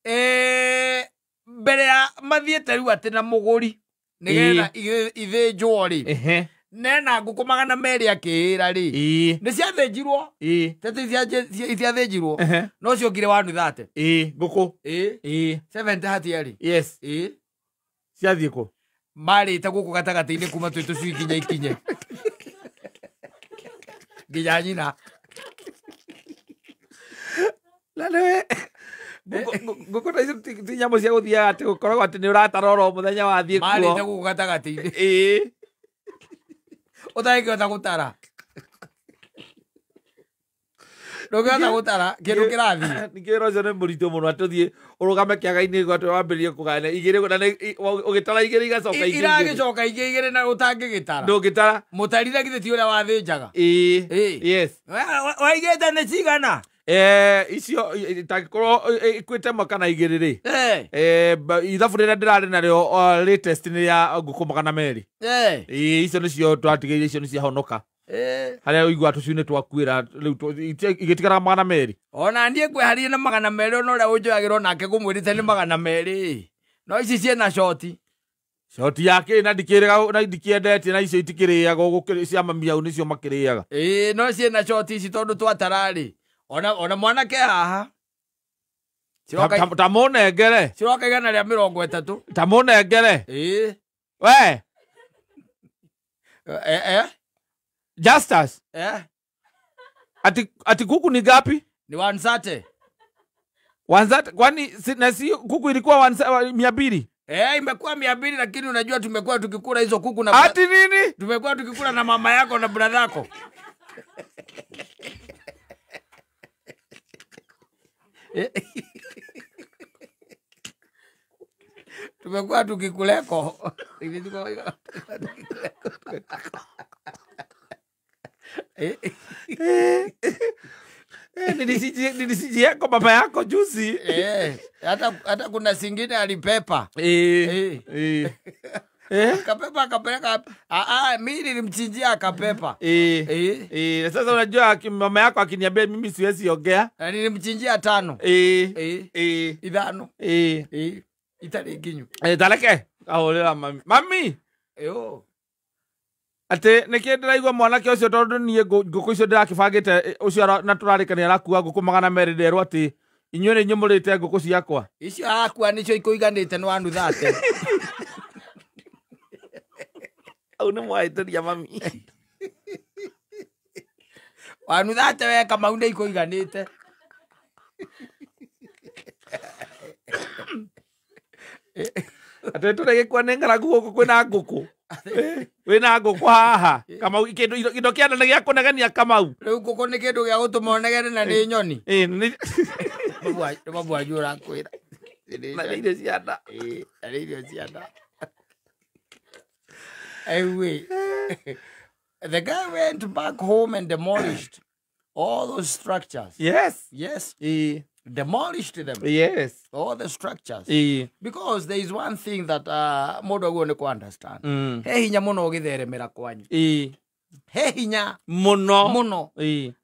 Ĩĩ. Mbere ya mathiĩte rĩu atĩ na mũgũri nĩgetha ithĩnjwo rĩ. Ehe. Nena ngũkũ 200 akĩĩra rĩ. Ĩĩ. Nĩ ciathĩnjirwo. Ĩĩ. Tete itiathĩnjirwo. Ehe. No ciokire 130. Ĩĩ, ngũkũ. Ĩĩ. Ĩĩ. 70 hatiarĩ. Yes. Ĩĩ. Ciathiĩ kũ? Marĩte gũkũ gatagatĩ-inĩ kuma twĩ tũcui nginya ikinye. Nginya nyina. Na nĩwe ngũkũ ta icio ti nyamũ cia gũthiaga atĩ gũkoragwo atĩ nĩ ũratara oro mũthenya wathiĩ kuo. Marĩte gũkũ gatagatĩ-inĩ. Ĩĩ. Ũtangĩhota gũtara. Ndũngĩhota gũtara kĩndũ kĩrathiĩ. Ningĩ wĩra ũcio nĩ mũritũ mũno atĩ ũthiĩ ũrũgame kĩaga-inĩ atĩ wambĩrĩrie kũgayana igĩrĩ na ũgĩtara igĩrĩ igacoka igĩrĩ. Iragĩcoka ingĩ igĩrĩ na ũtangĩgĩtara. Ndũngĩtara. Mũtari na githĩ ti ũrĩa wathĩnjaga. Ĩĩ. Yes. Waigĩte nĩ cigana? Icio itangĩkorwo ikuĩte ĩmwe kana igĩrĩ rĩ. Ithabu rĩrĩa ndĩrarĩ narĩo latest nĩ ya ngũkũ 200. Ĩĩ, icio nĩcio twatigĩire, icio nĩciahonoka. Harĩa ũiguaga tũcui nĩ twakuĩra rĩu igĩtigara 200. Ona niĩ ngweharire na 200 ona ũrĩa ũnjoyagĩrwo nake ngũmwĩrĩte nĩ 200. No ici ciĩna shoti. Shoti yake na ndikĩrĩga na ndikĩendetie na icio itikĩrĩagwo gũkĩrĩ cia mami au nĩcio makĩrĩaga. Ĩĩ, no ciĩna shoti ici tondũ twatara rĩ. Ona mwanake haha. Ta mũnengere. Ciroka 130. Ta mũnengere. Ĩĩ. We. Justus. Ati kuku ni ngapi? Ni 130. Wanzat kwani na si kuku ilikuwa 200? Imekuwa 200 lakini unajua tumekuwa tukikula hizo kuku na ati nini? Tumekuwa tukikula na mama yako na brother yako. Tumekuwa tukikuleko. Nilisiji yako baba yako juzi. Hata kuna singine alipepa. Akapepa akapeleka. Mimi nilimchinjia akapepa. Sasa unajua mama yako akiniambia mimi siwezi ongea. Nilimchinjia 5. 5. Itali kinyu. Taleke. Aolera mami. Mami. Yo. Ate niki ndiraigua mwanake ucio tondu nie nguku icio ndirakibangite ucio na turarikania arakua nguku 200 nderwo ati inyuĩ nĩ inyuĩ mũrĩte nguku ciakwa. Icio akua nicio ikuiganĩte nĩ wanuthate. Au nĩ mwahĩtĩria mami. Wanuthate we Kamau nĩ ikuiganĩte. Ate tũregĩkua nĩ ng'aragu gũkũ kwĩna ngũkũ. Wĩna ngũkũ haha Kamau kĩndũ kĩndũ kĩa nene gĩa kũnegenia Kamau. Rĩu ngũkũ nĩ kĩndũ gĩa gũtũma ũnegene na nĩ nyoni. Nĩ mabu wanyu ũrakwĩra. Na nĩ irio cia nda. Na nĩ irio cia nda. Anyway, the guy went back home and demolished all those structures. Yes. Yes. Demolished them. Yes. All the structures. Because there is one thing that mũndũ aguo nĩ understand. He hinya mũno ũgĩtheremera kwanyu. He hinya mũno. Mũno.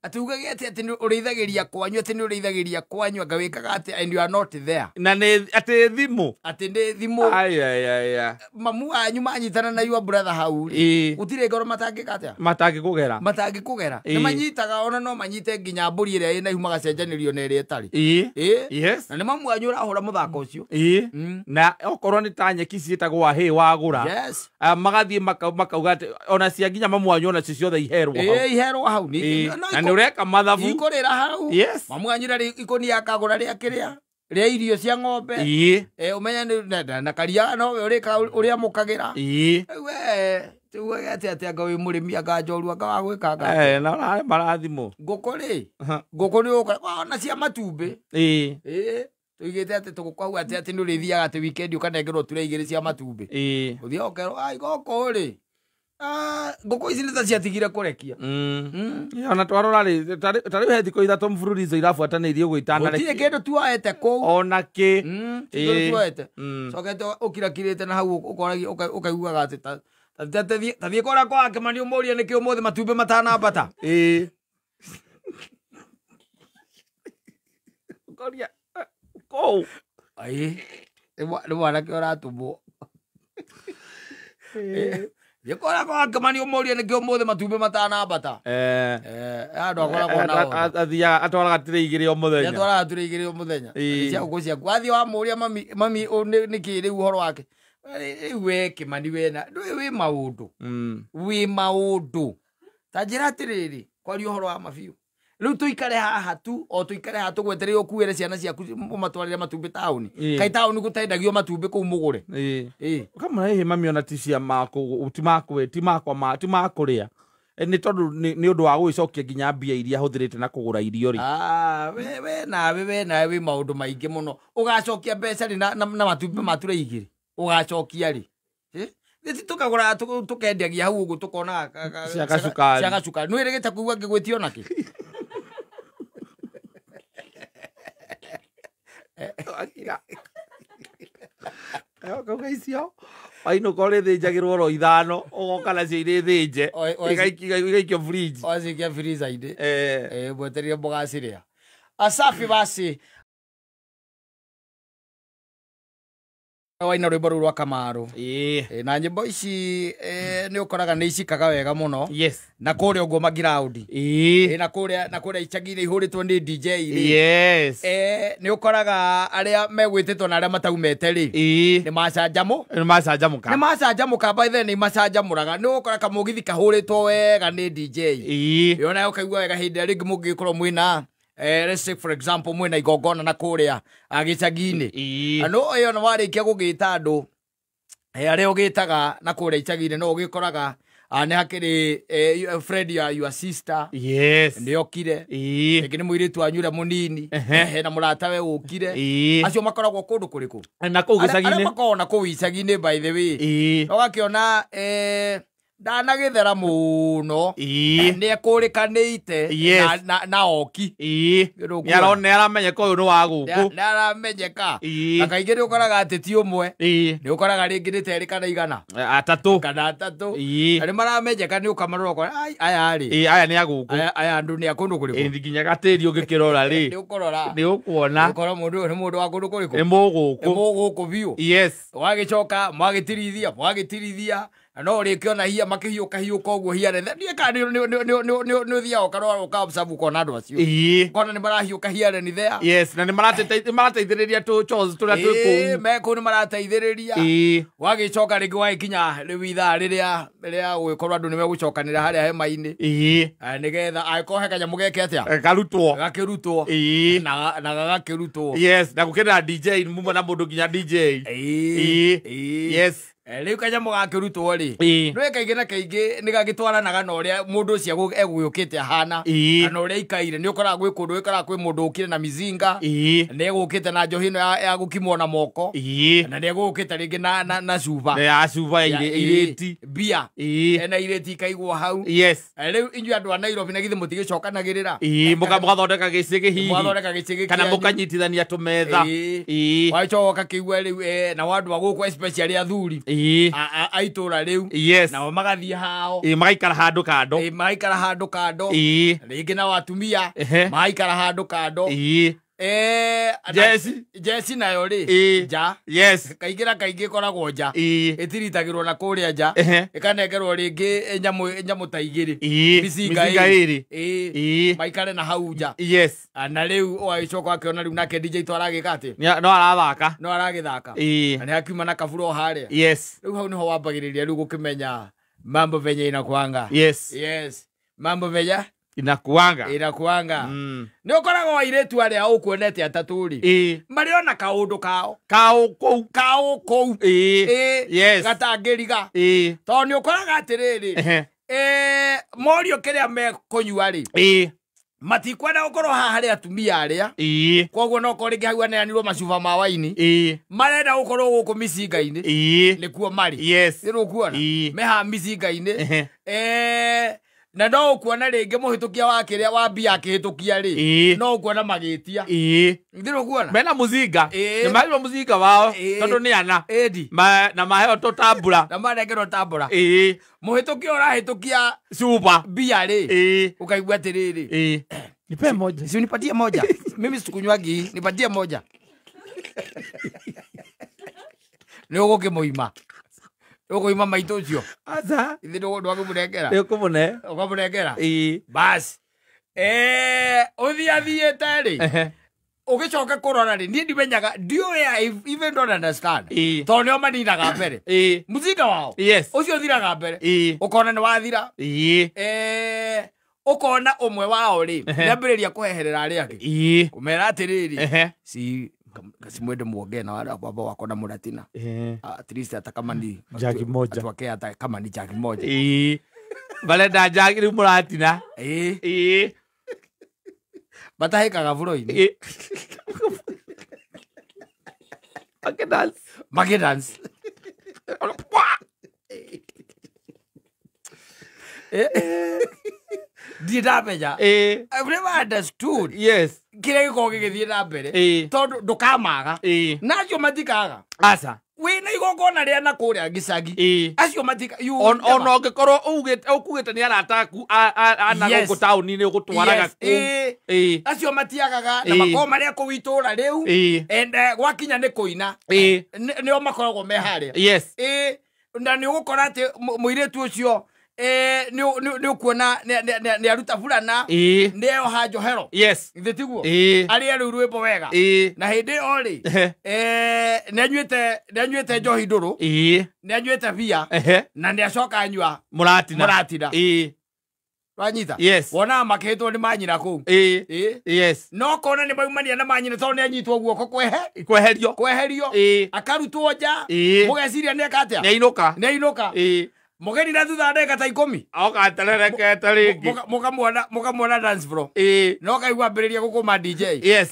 Atĩ ugage atĩ atĩ nĩ ũrĩithagĩria kwanyu, atĩ nĩ ũrĩithagĩria kwanyu anga wĩkaga atĩ and you are not there. Na nĩ atĩ thimũ. Atĩ nĩ thimũ. Ai. Mamu wanyu manyitana na your brother hau rĩ. Gũtirĩ ngoro matangĩka atĩa? Matangĩkũgera. Matangĩkũgera. Nĩ manyitaga ona no manyite nginya mbũri ĩrĩa ĩna ihu magacenjanĩrio na ĩrĩa ĩtarĩ. Yes. Na nĩ mamu wanyu ũrahũra mũthako ũcio. Na okorwo nĩ ta nyeki ciĩtagwo hay wagũra. Yes. Magathiĩ makauga atĩ ona cia nginya mamu wanyu ona ciothe iherwo hau. Iherwo hau. Na nĩ ũreka mathabu. Ikũrĩra hau. Yes. Mamu wanyu rĩ ikũnia akagũra rĩa kĩrĩa rĩa irio cia ng'ombe. Ũmenye nĩ na karia no we ũrĩka ũrĩa mũkagĩra. We tuuge atĩ atĩ anga wĩ mũrĩmi anga njorua anga wa gwĩka anga. Na ũrarĩ marathimũ. Ngũkũ rĩ. Ngũkũ nĩ ũgũkora ona cia matumbĩ. Tuigĩte atĩ tũgũkũ atĩ atĩ nĩ ũrĩthiaga atĩ weekend ũkanengerwo ture 2 cia matumbĩ. Ũthiaga ũkerwo ai gũkũ rĩ. Ngũkũ ici nĩ ta ciatigire kũrekia. Ona twarora rĩ ta rĩu he thikũ 3 mfululizo irabuatanĩirie ũguo itanareke. Gũtirĩ kĩndũ tuoete kũu. Ona kĩ. Kĩndũ tuoete. Cokete ũkirakirĩte na hau ũkoragia ũkaiguaga atĩ ta thiĩ kũrĩa kwa Kĩmani ũmũrie nĩkĩ ũmũthĩ matumbĩ matanambata. Ũkoria kũu. Nĩ mwanake ũratũmwo. Yekora kwa Kĩmani ũmũrie nĩkĩ ũmũthĩ matumbĩ matanambata. Andũ akoragwo na order. Athiaga atwaraga tray 2 o mũthenya. Atwaraga tray 2 o mũthenya. Cia ngũkũ ciaku. Wathiĩ wamũria mami mami nĩkĩ rĩu ũhoro wake. Rĩu we Kĩmani we na ndũĩ wĩ maũndũ. Wĩ maũndũ. Ta njĩra atĩrĩrĩ kwaria ũhoro wa mabiũ. Rĩu tũikare haha tu o tũikare haha tũgweterere ũkuĩre ciana ciaku ũmatwarĩre matumbĩ taũni. Kaĩ taũni gũtendagio matumbĩ kũu mũgũre. Ũkamũra hihi mami ona ti cia makũ ti makũ ti makwa ti makũrĩa. Nĩ tondũ nĩ ũndũ wa gũgĩcokia nginya mbia iria hũthĩrĩte na kũgũra irio rĩ. We nawe we nawe wĩ maũndũ maingĩ mũno. Ũgacokia mbeca rĩ na matumbĩ ma ture 2. Ũgacokia rĩ. Nĩ tũkagũra tũkendagia hau ũguo tũkona cia gacukari. Cia gacukari. Nĩ wĩrĩgĩte kũigua ngĩgwĩtia ona kĩ? Akira. Kauga icio wainũka ũrĩthĩnjagĩrwo oro 5 ũgoka nacio irĩ thĩnje igaikio fridge. Wacikia freezer-inĩ. Mweterere mũgacirĩa. Asafi basi. Waina rwĩmbo rũu rwa Kamaru. Na nyĩmbo ici nĩ ũkoraga nĩ icikaga wega mũno. Yes. Na kũrĩa ũguo magiraũndi. Na kũrĩa icagi-inĩ ihũrĩtwo nĩ DJ rĩ. Yes. Nĩ ũkoraga arĩa megwĩtĩtwo na arĩa mataumĩte rĩ. Nĩ macanjamũ. Nĩ macanjamũka. Nĩ macanjamũka by then nĩ macanjamũraga. Nĩ ũgũkora kamũgithi kahũrĩtwo wega nĩ DJ. Yona ũkaigua wega hĩndĩ ĩrĩa rĩngĩ mũngĩgĩkorwo mwĩna Let's say for example mwina igongona na kuria gicagi-inĩ. No ĩyo nĩ warĩkia gũgĩta andũ arĩa ũgĩtaga na kũrĩa icagi-inĩ no ũgĩkoraga nĩ hakĩrĩ friend ya your sister. Yes. Nĩ okire. Rĩngĩ nĩ mũirĩtu wanyu ũrĩa mũnini na mũratawe ũkire. Acio makoragwo kũndũ kũrĩkũ? Na kũu gĩcagi-inĩ. Arĩa makoragwo na kũu icagi-inĩ by the way. Ũgakĩona ndanagĩthera mũno nĩ ekũrĩkanĩte na oki. Nĩ aramenyeka ũyũ nĩ wa gũkũ. Nĩ aramenyeka. Na kaingĩ nĩ ũkoraga atĩ ti ũmwe. Nĩ ũkoraga rĩngĩ nĩ terĩ kana igana. Atatũ. Kana atatũ. Na nĩ maramenyeka nĩ ũkamarora ũkona aya rĩ. Aya nĩ a gũkũ. Aya andũ nĩ a kũndũ kũrĩkũ. Nginya gatĩri ũngĩkĩrora rĩ. Nĩ ũkũrora. Nĩ ũkuona. Ũkora mũndũ ũyũ nĩ mũndũ wa kũndũ kũrĩkũ. Nĩ mũgũkũ. Nĩ mũgũkũ biũ. Yes. Wagĩcoka mwagĩtirithia mwagĩtirithia. No rĩkĩona hia makĩhiũka hiũka ũguo hia niĩ kana nĩ ũthiaga ũkarora ũka-observe ũkona andũ acio. Ũkona nĩ marahiũka hia ni there. Yes, na nĩ marateithĩrĩria tũ chores tũrĩa twĩ kũu. Me kũu nĩ marateithĩrĩria. Wagĩcoka rĩngĩ wagĩkinya rĩu ithaa rĩrĩa rĩa gũgĩkorwo andũ nĩ megũcokanĩra harĩa hema-inĩ. Nĩgetha angĩkorwo he kanyamũ geke atĩa? Karutwo. Gakĩrutwo. Na gagakĩrutwo. Yes, na gũkĩrĩ na DJ mumwe na mũndũ nginya DJ. Yes. Rĩu kanyamũ gakĩrutwo rĩ nĩ kaingĩ na kaingĩ nĩ gagĩtwaranaga na ũrĩa mũndũ ũcio egũgĩũkĩte ahana kana ũrĩa aikaire. Nĩ ũkoraga gwĩ kũndũ wĩkoraga kwĩ mũndũ ũkire na mizinga, nĩ egũkĩte na njohi ĩno ya gũkimwo na moko, na nĩ egũkĩte rĩngĩ na cuba. Ya cuba irĩti. Mbia. Ena irĩti ikaigwo hau. Yes. Rĩu inyuĩ andũ a Nairobi na githĩ mũtigĩcokanagĩrĩra. Mũgathondeka gĩcĩgĩ hihi. Mũgathondeka gĩcĩgĩ kana mũkanyitithania tũmetha. Wagĩcoka ũgakĩigua rĩu na andũ a gũkũ especially athuri a itũra rĩu. Yes. Nao magathiĩ hao. Magaikara handũ kando. Magaikara handũ kando. Rĩngĩ nao atumia magaikara handũ kando. Jeci. Jeci nayo rĩ nja. Yes. Kaingĩ na kaingĩ ĩkoragwo nja. Ĩtiritagĩrwo na kũrĩa nja. Ĩkanengerwo rĩngĩ nyamũ ta igĩrĩ. Mĩcinga ĩrĩ. Maikare na hau nja. Yes. Na rĩu ũgagĩcoka ũgakĩona rĩu nake DJ to aragĩka atĩ? No arathaka. No aragĩthaka. Na nĩ akiuma na kabura o harĩa. Yes. Rĩu hau nĩho wambagĩrĩria rĩu gũkĩmenya mambo venye inakuanga. Yes. Yes. Mambo venye inakuanga. Inakuanga. Nĩ ũkoragwo airĩtu arĩa ũkuonete atatũ rĩ marĩ ona kaũndũ kao. Kao kũu. Kao kũu. Yes. Gatangĩriga. Tondũ nĩ ũkoraga atĩrĩrĩ morio kĩrĩa mekũnyua rĩ matikwenda gũkorwo haha harĩ atumia arĩa. Koguo no korwo rĩngĩ hau aneanirwo macuba ma waini. Marenda gũkorwo gũkũ mĩcinga-inĩ. Nĩkuo marĩ. Yes. Nĩ ũkuona? Me haha mĩcinga-inĩ. Na no ũkuona rĩngĩ mũhĩtũkia wa kĩrĩa wa mbia akĩhĩtũkia rĩ no ũkuona magĩtia. Nĩ ũkuona? Mena mũcinga. Nĩ maheirwo mũcinga wao tondũ nĩ ana. Na maheo tũtambura. Na manengerwo tambura. Mũhĩtũkia ũrahĩtũkia cuba mbia rĩ ũkaigua atĩrĩrĩ nipe moja. Si unipatie moja. Mimi sikunywangi, nipatie moja. Nĩ ũgũkĩmũima. Ũkũima maitũ ũcio. Aca. Ithe ndwakũmũnengera. Nĩ ũkũmũne. Ũkamũnengera. Bas. Ũthiĩ athiĩte rĩ ũgĩcoka kũrora rĩ niĩ ndimenyaga ndiũĩ I even don't understand. Tondũ nĩo maninaga mbere. Mũcinga wao. Yes. Ũcio ũthiraga mbere. Ũkona nĩ wathira. Ũkona ũmwe wao rĩ nĩambĩrĩria kũheherera arĩa angĩ. Kũmera atĩrĩrĩ si kasimwende muongee na wale ambao wako na muratina. At least hata kama ni jagi moja. Atuwake hata kama ni jagi moja. Balenda jagi ni muratina. Batahekaga buro-inĩ. Makĩdance. Makĩdance. Ndirĩ ndamenya. I've never understood. Yes. Kĩrĩa gĩkoragwo gĩgĩthiĩ na mbere tondũ ndũkamaga. Na acio matikaga. Aca. Wĩna igongona rĩa na kũrĩa gĩcagi. Acio matika ona ũngĩkorwo ũkugĩte nĩ arata aku ana gũkũ taũni-inĩ ũgũtwaraga kũu. Acio matiagaga na makoragwo marĩ a kũu itũũra rĩu. And gwakinya nĩ kũina. Nĩo makoragwo me harĩa. Yes. Na nĩ ũgũkora atĩ mũirĩtu ũcio nĩ ũkuona nĩ aruta burana nĩ eyoha njohero. Yes. Githĩ tiguo? Arĩe rĩu rwĩmbo wega. Na hĩndĩ ĩyo rĩ nĩ anyuĩte njohi ndũrũ. Nĩ anyuĩte bia. Na nĩ acoka anyua mũratina. Mũratina. Wanyita? Yes. Wonaga makĩhĩtwo nĩ manyina kũu. Ĩĩ. Yes. No kona nĩ maumania na manyina tondũ nĩ anyitwo guoko kweherio. Kweherio. Ĩĩ. Akarutwo nja. Ĩĩ. Mũgeciria nĩ eka atĩa? Nĩ ainũka. Nĩ ainũka. Ĩĩ. Mũgeni na thutha wa ndagĩka ta 10. Oka atererekete rĩngĩ. Mũkamuona dance floor. Ĩĩ. No kaigua ambĩrĩria gũkũma DJ. Yes.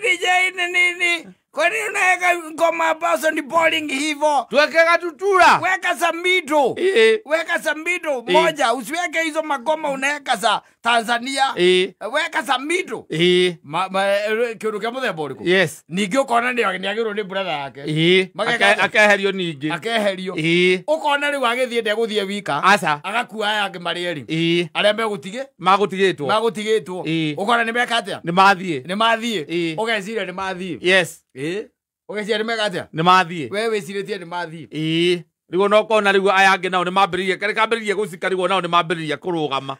DJ ni nini? Kwani unaweka ngoma ambazo ni boring hivyo? Tuweke gatutura. Weka samido. Ĩĩ. Weka samido moja, usiweke hizo magoma unaweka za Tanzania. Ĩĩ. Weka samido. Ĩĩ. Kĩndũ kĩa mũthemba ũrĩkũ? Yes. Ningĩ ũkona nĩ agĩrwo nĩ brother yake. Ĩĩ. Akeherio ningĩ. Akeherio. Ĩĩ. Ũkona rĩu agĩthiĩ ndegũthiĩ wika. Aca. Agakua aya angĩ marĩ erĩ. Ĩĩ. Arĩa magũtigĩtwo. Magũtigĩtwo. Ĩĩ. Ũkona nĩ meka atĩa? Nĩ mathiĩ. Nĩ mathiĩ. Ĩĩ. Ũgeciria nĩ mathiĩ. Yes. Ĩĩ. Ũgeciria nĩ meka atĩa? Nĩ mathiĩ. We wĩcirĩtie nĩ mathiĩ. Ĩĩ. Rĩu ona ũkona rĩu aya angĩ nao nĩ mambĩrĩirie karĩ kambĩrĩirie gũcika rĩu nao nĩ mambĩrĩria kũrũgama.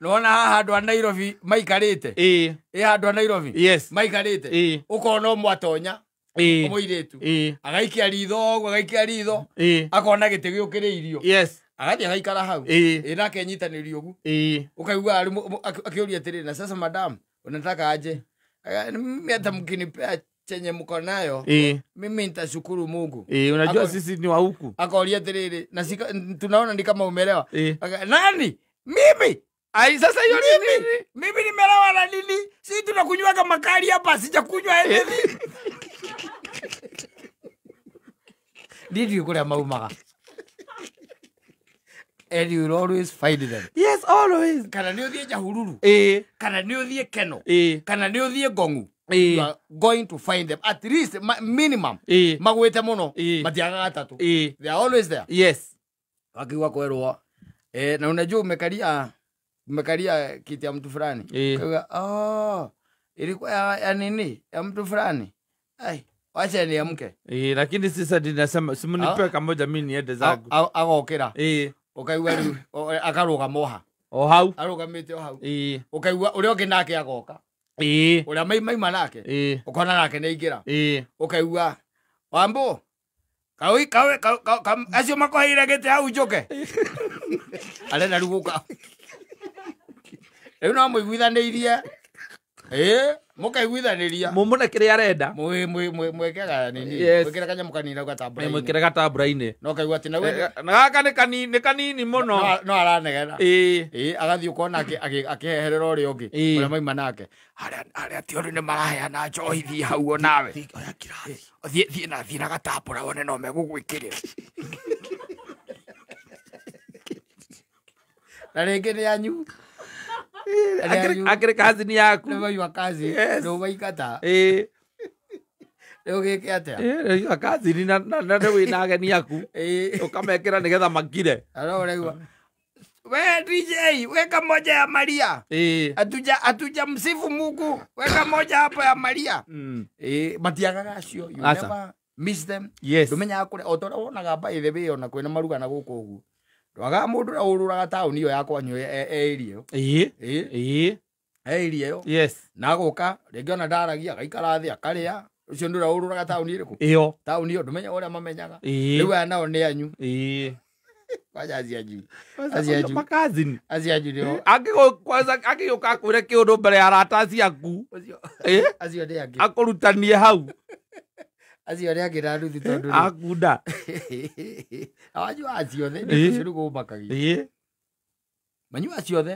Nĩwona haha andũ a Nairobi maikarĩte. Ĩĩ. Ĩ handũ a Nairobi. Yes. Maikarĩte. Ĩĩ. Ũkona ũmwe atonya. Ĩĩ. Mũirĩtu. Ĩĩ. Agaikia ritho ũguo, agaikia ritho. Ĩĩ. Akona gĩtĩ gĩũkĩrĩirio. Yes. Agathiĩ agaikara hau. Ĩĩ. Ĩ nake enyitanĩrio ũguo. Ĩĩ. Ũkaigua akĩũria atĩrĩrĩ, na sasa madam, unataka aje? Mimi hata mkinipea chenye mko nayo, mimi nitashukuru Mungu. Unajua sisi ni wa huku. Akaoria atĩrĩrĩ, na tunaona ni kama umelewa. Nani? Mimi. Ai sasa hiyo ni nini? Mimi nimelewa na nini? Sisi tunakunywa kama makali hapa, sijakunywa anything. Did you kũrĩa maumaga? And you will always find them. Yes, always. Kana nĩ ũthiĩ Nyahururu. Ĩĩ. Kana nĩ ũthiĩ Keno. Ĩĩ. Kana nĩ ũthiĩ Ngong'u. Ĩĩ. You are going to find them. At least minimum. Ĩĩ. Magwĩte mũno. Ĩĩ. Matiagaga gatatũ. Ĩĩ. They are always there. Yes. Wakiuga kwerwo. Na unajua umekalia kiti ya mtu fulani. Ĩĩ. Oh, ilikuwa ya nini? Ya mtu fulani. Ai, wacha niamke. Ĩĩ, lakini sasa ninasema simnipe kamoja mimi niende zangu. Agokĩra. Ĩĩ. Ũkaigua rĩu akarũgama oha. O hau. Arũgamĩte o hau. Ĩĩ. Ũkaigua ũrĩa ũngĩ nake agoka. Ĩĩ. Ũrĩa maima nake. Ĩĩ. Ũkona nake nĩ aingĩra. Ĩĩ. Ũkaigua Wambo. Kawi acio makoheire gĩtĩ hau njũke. Arenda rĩu gũka. Rĩu no mũiguithanĩirie. Ĩĩ, mũkaiguithanĩria. Mũmũne kĩrĩa arenda. Mwĩkĩraga nini? Yes. Mwĩkĩra kanyamũ kanini hau gatambura-inĩ. Mwĩkĩre gatambura-inĩ. No kaigua atĩ na gaka nĩ kanini mũno. No aranegena. Ĩĩ. Ĩĩ, agathiĩ ũkona akĩheherera ũrĩa ũngĩ. Ũrĩa maima nake. Harĩa ti ũndũ nĩ maraheana njohi, thiĩ hau o nawe. Oya kirathi. Thiĩ na gatambura wone no megũgwĩkĩrĩra. Na rĩngĩ nĩ anyu. Akĩrĩ kazini yaku. Nĩ maima kazi. Yes. Nĩ maikata. Ĩĩ. Rĩu gĩke atĩa? Ĩĩ, rĩu kazini na nĩ wĩna ageni aku. Ĩĩ. Ũkamekĩra nĩgetha makire. Aro ũraigua. We DJ, weka moja ya Maria. Ĩĩ. Atuja msifu Mungu. Weka moja hapo ya Maria. Ĩĩ, matiagaga acio. You never miss them. Yes. Ndũmenyaga kũrĩa o ta ũrĩa wonaga by the way ona kwĩna maruga na gũkũ ũguo. Ndwagaga mũndũ ũrĩa ũrũraga taũni ĩyo ya kwanyu area ĩyo. Ĩĩ. Ĩĩ. Ĩĩ. Area ĩyo. Yes. Na agoka rĩngĩ ona ndaragia agaikara thĩ akarĩa. Ũcio nĩ ũrĩa ũrũraga taũni ĩrĩkũ? Ĩyo. Taũni ĩyo ndũmenyaga ũrĩa mamenyaga. Ĩĩ. Rĩu aya nao nĩ anyu. Ĩĩ. Kwanja acio anyu. Acio anyu. Makazini. Acio anyu nĩo. Angĩgũka akwĩre kĩũndũ mbere ya arata ciaku. Ĩĩ. Acio nĩ angĩ. Akũrutanie hau. Acio nĩ angĩ na nuthu tondũ akunda. Awanyuaga ciothe, nĩ ũcio nĩguo ũmakagia. Ĩĩ. Manyuaga ciothe.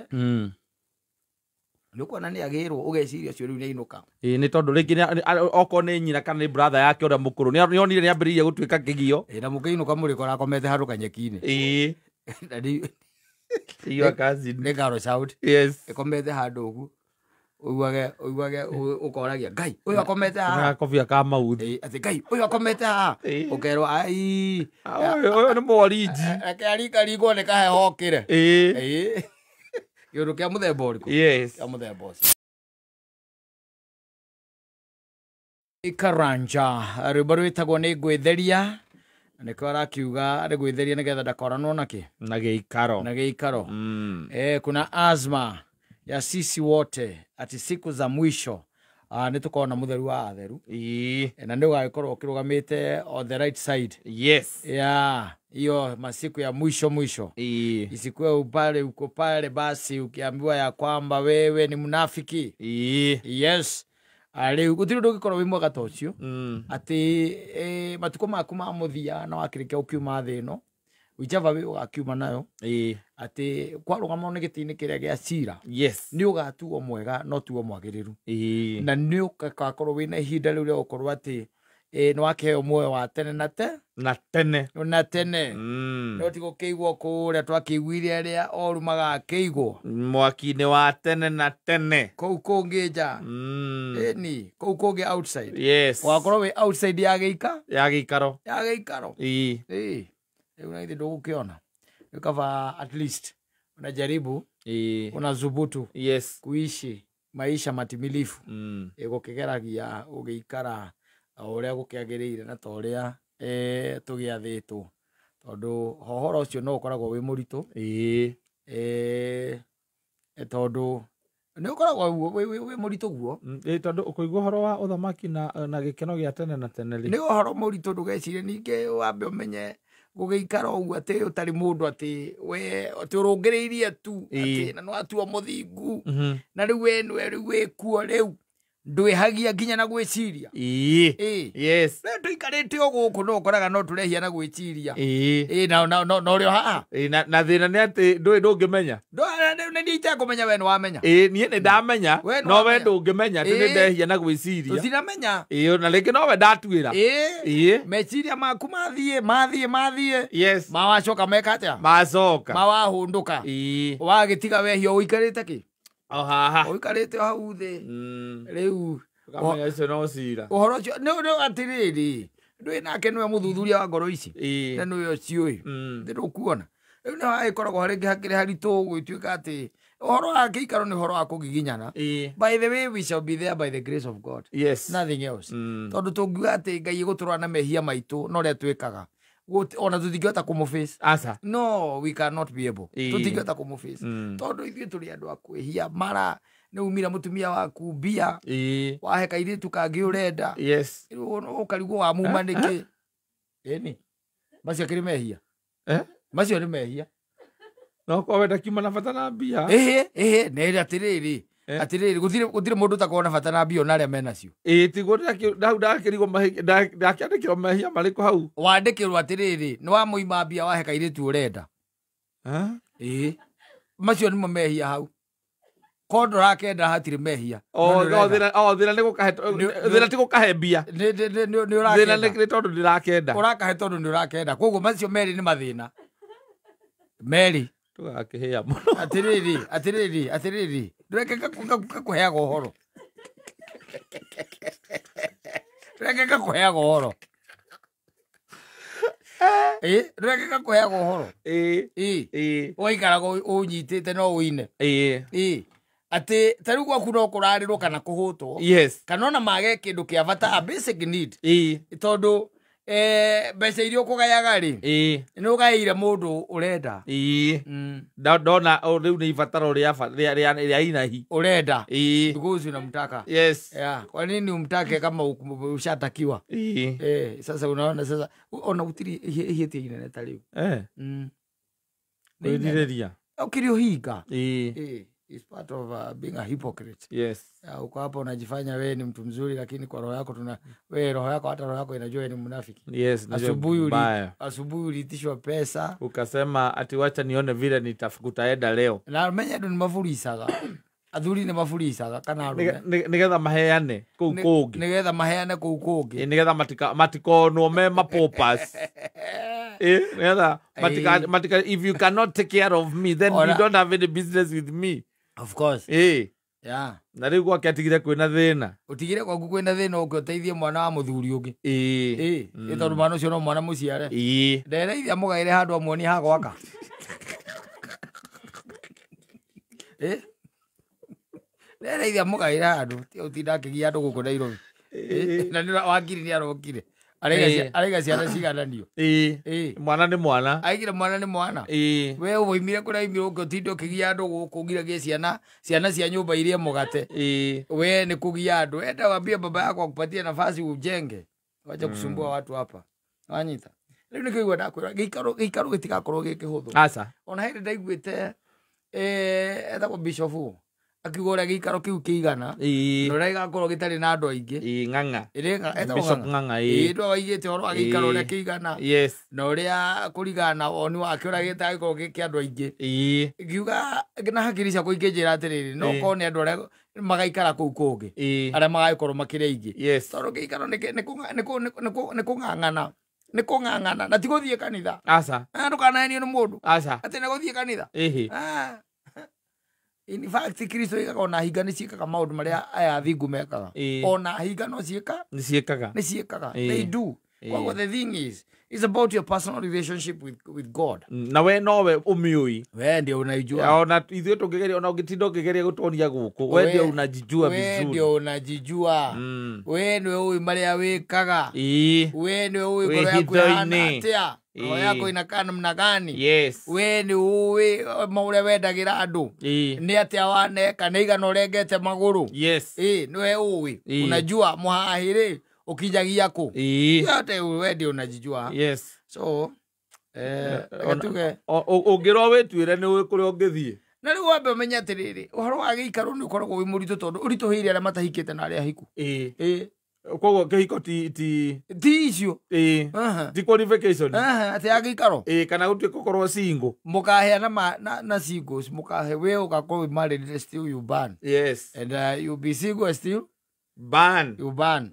Nĩ ũkuona nĩ agĩrwo ũgeciria ũcio rĩu nĩ ainũka. Ĩĩ, nĩ tondũ rĩngĩ okorwo nĩ nyina kana nĩ brother yake ũrĩa mũkũrũ nĩ onire nĩ ambĩrĩirie gũtuĩka kĩgio. Ĩĩ, na mũkĩinũka mũrĩkora akomete handũ kanyeki-inĩ. Ĩĩ. Na rĩu Iyo cousin. Nĩ ngaro shout. Yes. Ĩkomete handũ ũguo. Ũiguage ũkoragia Ngai ũyũ akomete haha. Na kobia ka mauthi. Ĩĩ, atĩ Ngai ũyũ akomete haha. Ũkerwo ai. Ũyũ nĩ mworiji. Reke arikaringwo nĩ kaheho okĩre. Ĩĩ. Ĩĩ. Kĩũndũ kĩa mũthemba ũrĩkũ? Yes. Kĩa mũthemba ũcio. Ikaranja rwĩmbo rwĩtagwo nĩ ngwĩtheria. Nĩkĩo arakiuga arĩ gwĩtheria nĩgetha ndakoranwo nakĩ? Na gĩikaro. Na gĩikaro. Kuna azma ya sisi wote ati siku za mwisho Nĩ tũkona mũtheru wa atheru. Na nĩ ũgagĩkorwo ũkĩrũgamĩte on the right side. Yes. Yeah, hiyo masiku ya mwisho mwisho. Isikuwe upale uko pale basi ukiambiwa ya kwamba wewe ni mnafiki. Yes. Rĩu gũtirĩ ũndũ ũngĩkorwo wĩ mwega ta ũcio. Atĩ matukũ maku ma mũthia na wakĩrĩkia ũkiuma thĩ ĩno, whichever way ũgakiuma nayo, atĩ kwarũgamwo nĩ gĩtĩ-inĩ kĩrĩa gĩa cira. Yes. Nĩ ũgatuo mwega no tuo mwagĩrĩru. Na nĩ ũgakorwo wĩna ihinda rĩu rĩa gũkorwo atĩ nĩ wakĩheo muoyo wa tene na na tene. Na tene. No ti gũkĩigwo kũrĩa twakĩiguire arĩa oru magakĩigwo mwaki-inĩ wa tene na tene. Kũu kũngĩ nja. Ĩni, kũu kũngĩ outside. Yes. Ũgakorwo wĩ outside ya gĩika? Ya gĩikaro. Ya gĩikaro. Ĩĩ. Rĩu na ithe ndũgũkĩona. Rĩu kaba at least unajaribu, unazubutu. Yes. Kuishi maisha matimilifu. Gũkĩgeragia ũgĩikara o ũrĩa gũkĩagĩrĩire na ta ũrĩa tũgĩathĩtwo. Tondũ ũhoro ũcio no ũkoragwo wĩ mũritũ. Tondũ nĩ ũkoragwo wĩ mũritũ guo. Tondũ ũkũigua ũhoro wa ũthamaki na gĩkeno gĩa tene na tene rĩ. Nĩ ũhoro mũritũ, ndũgecirie ningĩ wambe ũmenye gũgĩikara ũguo atĩ ũtarĩ mũndũ atĩ we atĩ ũrũngĩrĩirie tu atĩ na nĩwatua mũthingu. Na rĩu we nĩwe rĩu wĩkuo rĩu ndwĩhagia nginya na gwĩciria. Yes. Rĩu tũikarĩte o gũkũ no ũkoraga no tũrehia na gwĩciria. Na ũrĩ o haha. Na thĩna nĩ atĩ ndũĩ ndũngĩmenya. Nĩ niĩ itekũmenya we nĩwamenya. Niĩ nĩ ndamenya, no we ndũngĩmenya atĩ nĩ ndehia na gwĩciria. Tũtiramenya. Na rĩngĩ no we ndatuĩra. Meciria maku mathiĩ. Yes. Mawacoka meka atĩa? Macoka. Mawahũndũka. Wagĩtiga wehia ũikarĩte kĩ? O haha. Ũikarĩte o hau thĩ. Rĩu ũkamenya ũcio no cira. Ũhoro ũcio nĩ atĩrĩrĩ, ndũĩ nake nĩwe mũthuthuria wa ngoro ici. Na nĩwe ũciũĩ. Nĩ ndũkuona. Rĩu nĩ hagĩkoragwo rĩngĩ hakĩrĩ haritũ gũgĩtuĩka atĩ ũhoro wa gĩikaro nĩ ũhoro wa kũgiginyana. By the way, we shall be there by the grace of God. Yes. Nothing else. Tondũ tũngiuga atĩ Ngai egũtũrora na mehia maitũ na ũrĩa twĩkaga, ona tũtingĩhota kũmũface. Aca. No, we cannot be able. Tũtingĩhota kũmũface. Tondũ ithuĩ tũrĩ andũ a kwĩhia mara nĩ umira mũtumia waku mbia, wahe kairĩtu kangĩ ũrenda. Yes. Ũkarigwo wamuma nĩkĩ. Ĩni. Macio akĩrĩ mehia. Macio nĩ mehia. No korwo wenda kiuma na bata na mbia. Ĩhĩ, nĩ atĩrĩrĩ. Atĩrĩrĩ, gũtirĩ mũndũ ũtakoragwo na bata na mbia ona arĩa menacio. Tiguo hau ndakĩrigwo ndakĩandĩkĩrwo mehia marĩkũ hau? Wandĩkĩrwo atĩrĩrĩ, nĩ wamũima mbia wahe kairĩtu ũrenda. Macio nĩmo mehia hau. Korwo ndũrakenda hatirĩ mehia. Thĩna nĩ gũkahe, thĩna ti gũkahe mbia. Nĩ ũrakenda. Thĩna nĩ tondũ ndĩrakenda. Ũrakahe tondũ nĩ ũrakenda. Koguo macio merĩ nĩ mathĩna. Merĩ. Tũgakĩhĩa mũno. Atĩrĩrĩ. Ndũreke ngakũheaga ũhoro. Ndũreke ngakũheaga ũhoro. Ndũreke ngakũheaga ũhoro. Ũgaikaraga ũnyitĩte no ũine. Atĩ ta rĩu gwaku no kũrarĩrwo kana kũhũtwo. Yes. Kana ona mage kĩndũ kĩa bata, a basic need. Tondũ mbeca iria ũkũgayaga rĩ, nĩ ũgaĩire mũndũ ũrenda. Ndona rĩu nĩ ibataro rĩa inahi. Ũrenda. Because unamtaka. Yes. Yeah. Kwa nini umtake kama ushatakiwa? Sasa unaona sasa ona gũtirĩ ihĩtia inene ta rĩu. Kwĩrirĩria. Ũkĩrĩ ũhinga. It's part of being a hypocrite. Yes. Uko hapo unajifanya wewe ni mtu mzuri lakini kwa roho yako wewe roho yako hata roho yako inajua wewe ni mnafiki. Yes, asubuhi uliitishwa pesa ukasema ati wacha nione vile nitakutaenda leo. Na menya ndo ni mafurisaga. Athuri ni mafurisaga kana arume. Nigetha maheane kuu kũngĩ. Nigetha maheane kuu kũngĩ. Nigetha matikonwo me mapopas. Nigetha matika if you cannot take care of me then you don't have any business with me. Of course. Yeah. Na rĩu gwake atigire kwĩna thĩna. Ũtigire gwaku kwĩna thĩna ũke ũteithie mwana wa mũthuri ũngĩ. Ĩ tondũ mwana ũcio no mwana mũciare. Ndereithia mũgaĩre handũ amuonie ha gwaka. Ndereithia mũgaĩre handũ ti ũtinda akĩgia andũ gũkũ Nairobi. Na nĩ wakiri nĩ arokire. Araiga ciana cigananio. Mwana nĩ mwana. Aigire mwana nĩ mwana. We woimire kũrĩa oimire ũke ũtinde ũkĩgia andũ gũkũ ũgiragie ciana ciana cia nyũmba irie mũgate. We nĩ kũgia andũ. Enda wambie baba yako akupatie nafasi ujenge. Wacha kusumbua watu hapa. Wanyita. Rĩu nĩkĩo igua ndakwĩra gĩikaro gĩtigakorwo gĩ kĩhũthũ. Aca. Ona hĩndĩ ndaiguĩte etagwo Bishop akiuga ũrĩa gĩikaro kĩu kĩigana na ũrĩa gĩgakorwo gĩtarĩ na andũ aingĩ. Ng'ang'a. Etagwo Ng'ang'a. Ndũ waigĩte ũhoro wa gĩikaro ũrĩa kĩigana na ũrĩa kũringana na woni wake ũrĩa gĩtagĩkorwo gĩ kĩa andũ aingĩ. Ngiuga na hakiri ciakwa ikĩnjĩra atĩrĩrĩ, no korwo nĩ andũ arĩa magaikara kũu kũngĩ arĩa magagĩkorwo makĩrĩ aingĩ. Tondũ gĩikaro nĩ kũng'ang'ana. Nĩ kũng'ang'ana na ti gũthiĩ kanitha. Aca. Ndũkanahenio nĩ mũndũ. Aca. Atĩ nĩ gũthiĩ kanitha. In fact, Kristo ĩkaga ona hinga nĩ ciĩkaga maũndũ marĩa aya athingu mekaga. Ona hinga no ciĩka? Nĩ ciĩkaga. Nĩ ciĩkaga. They do. Koguo the thing is, it's about your personal relationship with God. Na we nowe ũmĩũĩ. We ndio unaijua. Ona ithuĩ tũngĩgeria, ona ũngĩtinda ũkĩgeria gũtuonia gũkũ, we ndio unajijua vizuri. We ndio unajijua. We nĩwe ũĩ marĩa wĩkaga. We nĩwe ũĩ ngoro yaku ĩhana atĩa. Roho yako inakaa namna gani? Yes. We nĩ ũĩ maũrĩa wendagĩra andũ. Nĩ atĩa waneka, nĩ igana ũrengete magũrũ. Yes. Nĩwe ũĩ. Unajua mũhahĩ-rĩ ũkinyagia kũ. Yote we ndio unajijua. Yes. So, tuge ũngĩrwo wĩtuĩre nĩ ũĩ kũrĩa ũngĩthiĩ. Na rĩu wambe ũmenye atĩrĩrĩ, ũhoro wa gĩikaro nĩ ũkoragwo wĩ mũritũ tondũ ũritũhĩire arĩa matahikĩte na arĩa ahiku. Koguo kĩhiko ti icio. Ti qualification. Atĩ ya gĩikaro. Kana gũtuĩka ũkorwo single. Mũkaheana na singles, mũkahe we ũgakorwo wĩ married still you burn. Yes. And you be single still burn. You burn.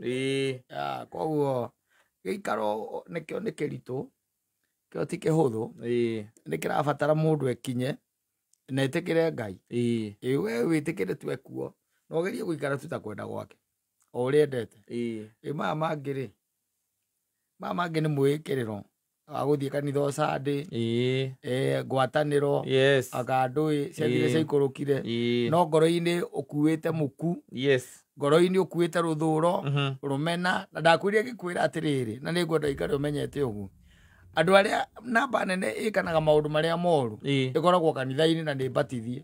Koguo gĩikaro nĩkĩo nĩ kĩritũ, kĩo ti kĩhũthũ. Nĩ kĩrabatara mũndũ ekinye na etĩkĩre Ngai. We wĩtĩkĩre tu ekuo na ũgerie gũikara tu ta kwenda gwake o ũrĩa endete. Maya mangĩ rĩ, maya mangĩ nĩ mwĩkĩrĩro wa gũthiĩ kanitha o Sunday, ngwatanĩro, anga ndũĩ ciathire ciaikũrũkire, no ngoro-inĩ ũkuĩte mũku, ngoro-inĩ ũkuĩte rũthũro, rũmena, na ndakwĩrire ngĩkwĩra atĩrĩrĩ, na nĩngwenda ũikare ũmenyete ũguo. Andũ arĩa namba nene ĩkanaga maũndũ marĩa moru ĩkoragwo kanitha-inĩ na nĩ mbatithie.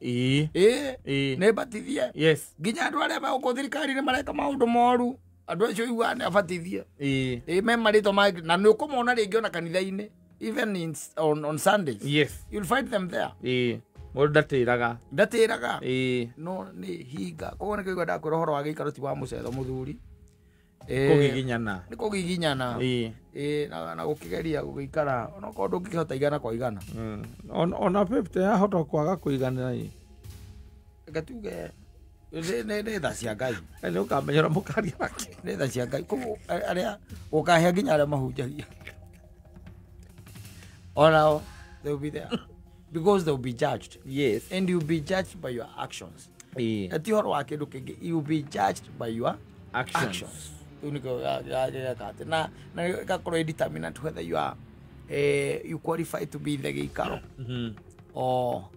Nĩ mbatithie. Nginya andũ arĩa megũkũ thirikari-inĩ mareka maũndũ moru, andũ acio iguaga nĩ abatithie. Me marĩtwa mangĩ, na nĩ ũkũmona rĩngĩ ona kanitha-inĩ, even on Sundays. Yes. You'll find them there. Mũndũ ndatĩraga. Ndatĩraga. No nĩ hinga. Koguo nĩkĩo igua ndakwĩra ũhoro wa gĩikaro ti wa mũcetho mũthuri. Kũgiginyana. Nĩ kũgiginyana. Na gũkĩgeria gũgĩikara onokorwo ndũngĩkĩhota igana kwa igana. Ona 50 yahota kwaga kũiganĩra. Reke tuge nĩ tha cia Ngai. Nĩ ũkamenya ũrĩa mũkaria nake. Nĩ tha cia Ngai. Koguo arĩa gũkahĩa nginya arĩa mahunjagia. Onao they will be there because they will be judged. Yes. And you will be judged by your actions. Ti ũhoro wa kĩndũ kĩngĩ, you will be judged by your actions. Na ĩgakorwo determinant whether you are you qualify to be in the gĩikaro or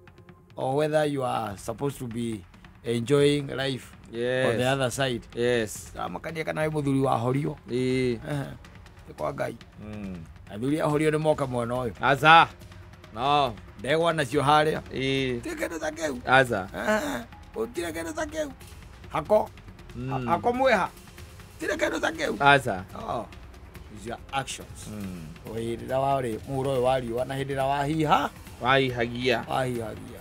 whether you are supposed to be enjoying life on the other side. Yes. Makania kana wĩ mũthuri wa horio. Nĩ kwa Ngai. Athuri a horio nĩ moka mwena ũyũ. Aca. No. Ndegwa nacio harĩa. Ti kĩndũ ta kĩu. Aca. Gũtirĩ kĩndũ ta kĩu. Hako. Hako mwĩha. Tire kĩndũ ta kĩu. Aca. It's your actions. Hĩndĩ ĩrĩa warĩ mũhuro ũyũ wa riũa na hĩndĩ ĩrĩa wahiha. Wahihagia. Wahihagia.